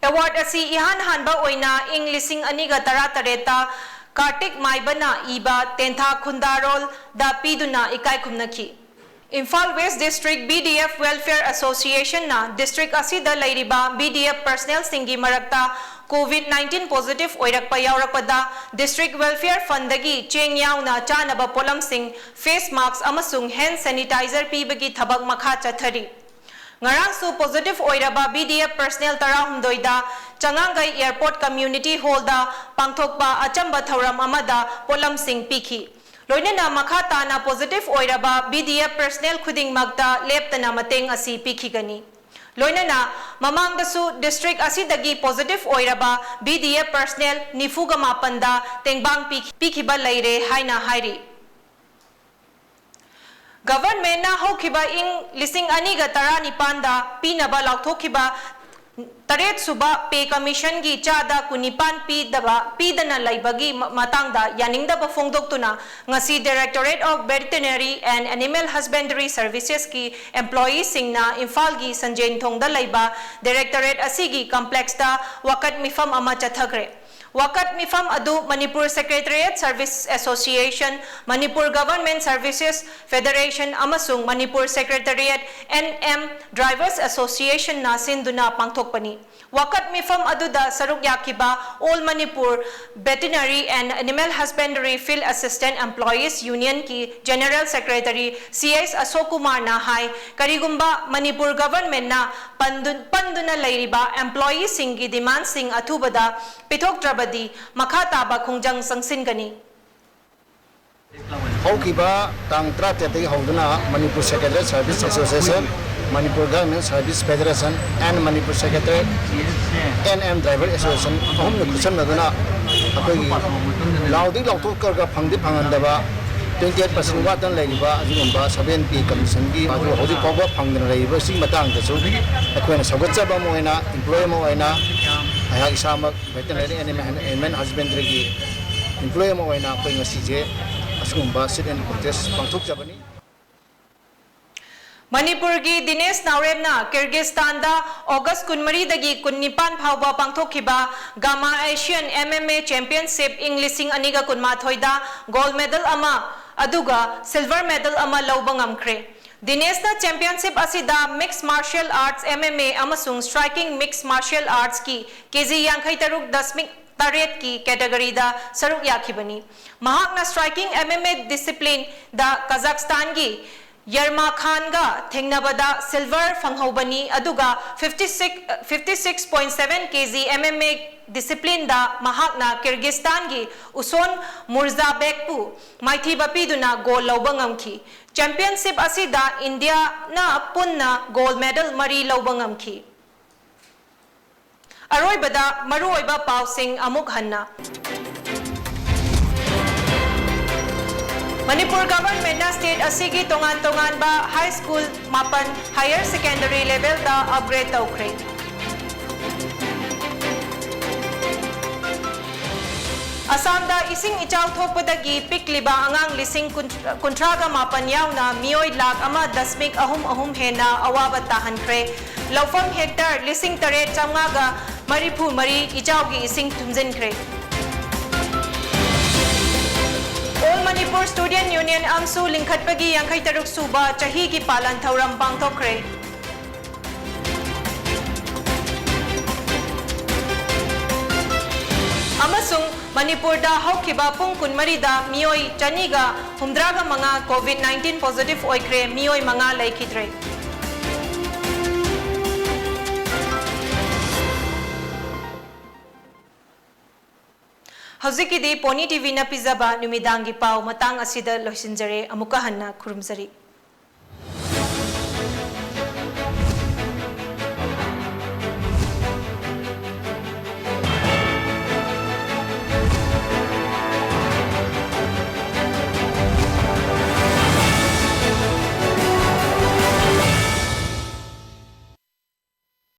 ꯑꯦꯋꯥꯔꯗ ꯑꯁꯤ ꯏꯍꯥꯟ ꯍꯥꯟꯕ ꯑꯣꯏꯅ ꯏꯪ ꯂꯤꯁꯤꯡ ꯑꯅꯤꯒ ꯇꯔꯥꯇꯔꯦꯠꯇ ꯀꯥꯔꯇꯤꯛ ꯃꯥꯏꯕꯅ ꯏꯕ ꯇꯦꯟꯊꯥ ꯈꯨꯟꯗꯥꯔꯣꯜꯗ ꯄꯤꯗꯨꯅ ꯏꯀꯥꯏ ꯈꯨꯝꯅꯈꯤ꯫ Imphal West District B D F Welfare Association ꯅ district ꯑꯁꯤꯗ ꯂꯩꯔꯤꯕ B D F personnel ꯁꯤꯡꯒꯤ ꯃꯔꯛꯇ COVID nineteen positive ꯑꯣꯏꯔꯛꯄ ꯌꯥꯎꯔꯛꯄꯗ district welfare fund ꯗꯒꯤ ꯆꯦꯡ ꯌꯥꯎꯅ ꯆꯥꯅꯕ ꯄꯣꯠꯂꯝꯁꯤꯡ, face mask ꯑꯃꯁꯨꯡ hand sanitizer ꯄꯤꯕꯒꯤ ꯊꯕꯛ ꯃꯈꯥ ꯆꯠꯊꯔꯤ꯫ ꯉꯔꯥꯡꯁꯨ positive ꯑꯣꯏꯔꯕ B D F personnel ꯇꯔꯥꯍꯨꯝꯗꯣꯏꯗ ꯆꯉꯥꯡꯒꯩ Airport Community Hall ꯗ ꯄꯥꯡꯊꯣꯛꯄ ꯑꯆꯝꯕ ꯊꯧꯔꯝ ꯑꯃꯗ ꯄꯣꯠꯂꯝꯁꯤꯡ ꯄꯤꯈꯤ꯫ ꯂꯣꯏꯅꯅ ꯃꯈꯥ ꯇꯥꯅ positive ꯑꯣꯏꯔꯕ B D F personnel ꯈꯨꯗꯤꯡꯃꯛꯇ ꯂꯦꯞꯇꯅ ꯃꯇꯦꯡ ꯑꯁꯤ ꯄꯤꯈꯤꯒꯅꯤ꯫ ꯂꯣꯏꯅꯅ ꯃꯃꯥꯡꯗꯁꯨ district ꯑꯁꯤꯗꯒꯤ positive ꯑꯣꯏꯔꯕ B D F personnel ꯅꯤꯐꯨꯒ ꯃꯥꯄꯟꯗ ꯇꯦꯡꯕꯥꯡ ꯄꯤ-, ꯄꯤꯈꯤꯕ ꯂꯩꯔꯦ ꯍꯥꯏꯅ ꯍꯥꯏꯔꯤ꯫ Governmentꯅ ꯍꯧꯈꯤꯕ ꯏꯪ ꯂꯤꯁꯤꯡ ꯑꯅꯤꯒ ꯇꯔꯥꯅꯤꯄꯥꯟꯗ ꯄꯤꯅꯕ ꯂꯥꯎꯊꯣꯛꯈꯤꯕ ꯇꯔꯦꯠ ꯁꯨꯕ Pay Commissionꯒꯤ ꯆꯥꯗ ꯀꯨꯟꯅꯤꯄꯥꯟ ꯄꯤꯗꯕ, ꯄꯤꯗꯅ ꯂꯩꯕꯒꯤ ꯃ-, ꯃꯇꯥꯡꯗ ꯌꯥꯅꯤꯡꯗꯕ ꯐꯣꯡꯗꯣꯛꯇꯨꯅ ꯉꯁꯤ Directorate of Veterinary and Animal Husbandry Servicesꯀꯤ employeeꯁꯤꯡꯅ ꯏꯝꯐꯥꯜꯒꯤ ꯁꯟꯖꯦꯟꯊꯣꯡꯗ ꯂꯩꯕ Directorate ꯑꯁꯤꯒꯤ complexꯇ ꯋꯥꯀꯠ ꯃꯤꯐꯝ ꯑꯃ ꯆꯠꯊꯈ꯭ꯔꯦ꯫ ꯋꯥꯀꯠ ꯃꯤꯐꯝ ꯑꯗꯨ Manipur Secretariat Service Association, Manipur Government Services Federation ꯑꯃꯁꯨꯡ Manipur Secretariat N M Drivers Associationꯅ ꯁꯤꯟꯗꯨꯅ ꯄꯥꯡꯊꯣꯛꯄꯅꯤ꯫ ꯋꯥꯀꯠ ꯃꯤꯐꯝ ꯑꯗꯨꯗ ꯁꯔꯨꯛ ꯌꯥꯈꯤꯕ All Manipur Veterinary and Animal Husbandry Field Assistant Employees Unionꯀꯤ General Secretary C H Ashok Kumarꯅ ꯍꯥꯏ, ꯀꯔꯤꯒꯨꯝꯕ ꯃꯅꯤꯄꯨꯔ governmentꯅ ꯄꯟꯗꯨ-, ꯄꯟꯗꯨꯅ ꯂꯩꯔꯤꯕ employeeꯁꯤꯡꯒꯤ demandꯁꯤꯡ ꯑꯊꯨꯕꯗ ꯄꯤꯊꯣꯛꯇ꯭ꯔꯕꯗꯤ ꯃꯈꯥ ꯇꯥꯕ ꯈꯣꯡꯖꯪ ꯆꯪꯁꯤꯟꯒꯅꯤ꯫ ꯍꯧꯈꯤꯕ ꯇꯥꯡ ꯇꯔꯥꯇꯔꯦꯠꯇꯒꯤ ꯍꯧꯗꯨꯅ Manipur Secretariat Service Association, Manipur Government Service Federation and Manipur Secretariat N M Driver Association ꯑꯍꯨꯝꯅ ꯈꯨꯠꯁꯝꯅꯗꯨꯅ ꯑꯩꯈꯣꯏꯒꯤ ꯂꯥꯎꯗꯤ ꯂꯥꯎꯊꯣꯛꯈ꯭ꯔꯒ ꯐꯪꯗꯤ ꯐꯪꯍꯟꯗꯕ twenty eight percent ꯋꯥꯠꯇꯅ ꯂꯩꯔꯤꯕ ꯑꯁꯤꯒꯨꯝꯕ seven Pay Commissionꯒꯤ ꯃꯗꯨ ꯍꯧꯖꯤꯛ ꯐꯥꯎꯕ ꯐꯪꯗꯅ ꯂꯩꯔꯤꯕꯁꯤꯒꯤ ꯃꯇꯥꯡꯗꯁꯨ ꯑꯩꯈꯣꯏꯅ ꯁꯧꯒꯠꯆꯕ ꯑꯃ ꯑꯣꯏꯅ, employee ꯑꯃ ꯑꯣꯏꯅ ꯑꯩꯍꯥꯛ ꯏꯁꯥꯃꯛ Veterinary and Animal Husbandryꯒꯤ employee ꯑꯃ ꯑꯣꯏꯅ ꯑꯩꯈꯣꯏ ꯉꯁꯤꯁꯦ ꯑꯁꯤꯒꯨꯝꯕ sit in protest ꯄꯥꯡꯊꯣꯛꯆꯕꯅꯤ꯫ ꯃꯅꯤꯄꯨꯔꯒꯤ ꯗꯤꯅꯦꯁ ꯅꯥꯎꯔꯦꯝꯅ ꯀꯤꯔꯒꯤꯁꯇꯥꯟꯗ ꯑꯣꯒꯁ ꯀꯨꯟꯃꯔꯤꯗꯒꯤ ꯀꯨꯟꯅꯤꯄꯥꯟ ꯐꯥꯎꯕ ꯄꯥꯡꯊꯣꯛꯈꯤꯕ Gamma Asian M M A Championship ꯏꯪ ꯂꯤꯁꯤꯡ ꯑꯅꯤꯒ ꯀꯨꯟꯃꯥꯊꯣꯏꯗ gold medal ꯑꯃ ꯑꯗꯨꯒ silver medal ꯑꯃ ꯂꯧꯕ ꯉꯝꯈ꯭ꯔꯦ꯫ ꯗꯤꯅꯦꯁꯅ championship ꯑꯁꯤꯗ Mixed Martial Arts, M M A, ꯑꯃꯁꯨꯡ Striking Mixed Martial Artsꯀꯤ ꯀꯦꯖꯤ ꯌꯥꯡꯈꯩ ꯇꯔꯨꯛ ꯗꯁꯃꯤꯛ ꯇꯔꯦꯠꯀꯤ categoryꯗ ꯁꯔꯨꯛ ꯌꯥꯈꯤꯕꯅꯤ꯫ ꯃꯍꯥꯛꯅ Striking M M A disciplineꯗ Kazakhstanꯒꯤ Yermakhanꯒ ꯊꯦꯡꯅꯕꯗ silver ꯐꯪꯍꯧꯕꯅꯤ, ꯑꯗꯨꯒ fifty six, fifty six point seven kg M M A disciplineꯗ ꯃꯍꯥꯛꯅ ꯀꯤꯔꯒꯤꯁꯇꯥꯟꯒꯤ Uson Murzabekꯄꯨ ꯃꯥꯏꯊꯤꯕ ꯄꯤꯗꯨꯅ gold ꯂꯧꯕ ꯉꯝꯈꯤ꯫ Championship ꯑꯁꯤꯗ ꯏꯟꯗꯤꯌꯥꯅ ꯄꯨꯟꯅ gold medal ꯃꯔꯤ ꯂꯧꯕ ꯉꯝꯈꯤ꯫ ꯑꯔꯣꯏꯕꯗ ꯃꯔꯨꯑꯣꯏꯕ ꯄꯥꯎꯁꯤꯡ ꯑꯃꯨꯛ ꯍꯟꯅ꯫ ꯃꯅꯤꯄꯨꯔ ꯒꯚꯔꯟꯃꯦꯟꯠꯅ ꯁ꯭ꯇꯦꯠ ꯑꯁꯤꯒꯤ ꯇꯣꯉꯥꯟ ꯇꯣꯉꯥꯟꯕ ꯍꯥꯏ ꯁ꯭ꯀꯨꯜ ꯃꯥꯄꯟ ꯍꯥꯌꯔ ꯁꯦꯀꯦꯟꯗꯔꯤ ꯂꯦꯚꯦꯜꯗ ꯑꯞꯒ꯭ꯔꯦꯗ ꯇꯧꯈ꯭ꯔꯦ꯫ ꯑꯁꯥꯝꯗ ꯏꯁꯤꯡ ꯏꯆꯥꯎ ꯊꯣꯛꯄꯗꯒꯤ ꯄꯤꯛꯂꯤꯕ ꯑꯉꯥꯡ ꯂꯤꯁꯤꯡ ꯀꯨꯟꯊ꯭ꯔꯥꯒ ꯃꯥꯄꯟ ꯌꯥꯎꯅ ꯃꯤꯑꯣꯏ ꯂꯥꯈ ꯑꯃ ꯗꯁꯃꯤꯛ ꯑꯍꯨꯝ ꯑꯍꯨꯝ ꯍꯦꯟꯅ ꯑꯋꯥꯕ ꯇꯥꯍꯟꯈ꯭ꯔꯦ꯫ ꯂꯧꯐꯝ ꯍꯦꯛꯇꯔ ꯂꯤꯁꯤꯡ ꯇꯔꯦꯠ ꯆꯥꯝꯃꯉꯥꯒ ꯃꯔꯤꯐꯨ ꯃꯔꯤ ꯏꯆꯥꯎꯒꯤ ꯏꯁꯤꯡ ꯊꯨꯝꯖꯤꯟꯈ꯭ꯔꯦ꯫ All Manipur Student Union, ꯑꯝꯁꯨ ꯂꯤꯡꯈꯠꯄꯒꯤ ꯌꯥꯡꯈꯩ ꯇꯔꯨꯛ ꯁꯨꯕ ꯆꯍꯤꯒꯤ ꯄꯥꯂꯟ ꯊꯧꯔꯝ ꯄꯥꯡꯊꯣꯛꯈ꯭ꯔꯦ꯫ ꯑꯃꯁꯨꯡ ꯃꯅꯤꯄꯨꯔꯗ ꯍꯧꯈꯤꯕ ꯄꯨꯡ ꯀꯨꯟꯃꯔꯤꯗ ꯃꯤꯑꯣꯏ ꯆꯅꯤꯒ ꯍꯨꯝꯗ꯭ꯔꯥꯒ ꯃꯉꯥ COVID nineteen positive ꯑꯣꯏꯈ꯭ꯔꯦ, ꯃꯤꯑꯣꯏ ꯃꯉꯥ ꯂꯩꯈꯤꯗ꯭ꯔꯦ꯫ ꯍꯧꯖꯤꯛꯀꯤꯗꯤ Pony TVꯅ ꯄꯤꯖꯕ ꯅꯨꯃꯤꯗꯥꯡꯒꯤ ꯄꯥꯎ ꯃꯇꯥꯡ ꯑꯁꯤꯗ ꯂꯣꯏꯁꯤꯟꯖꯔꯦ꯫ ꯑꯃꯨꯛꯀ ꯍꯟꯅ ꯈꯨꯔꯨꯝꯖꯔꯤ꯫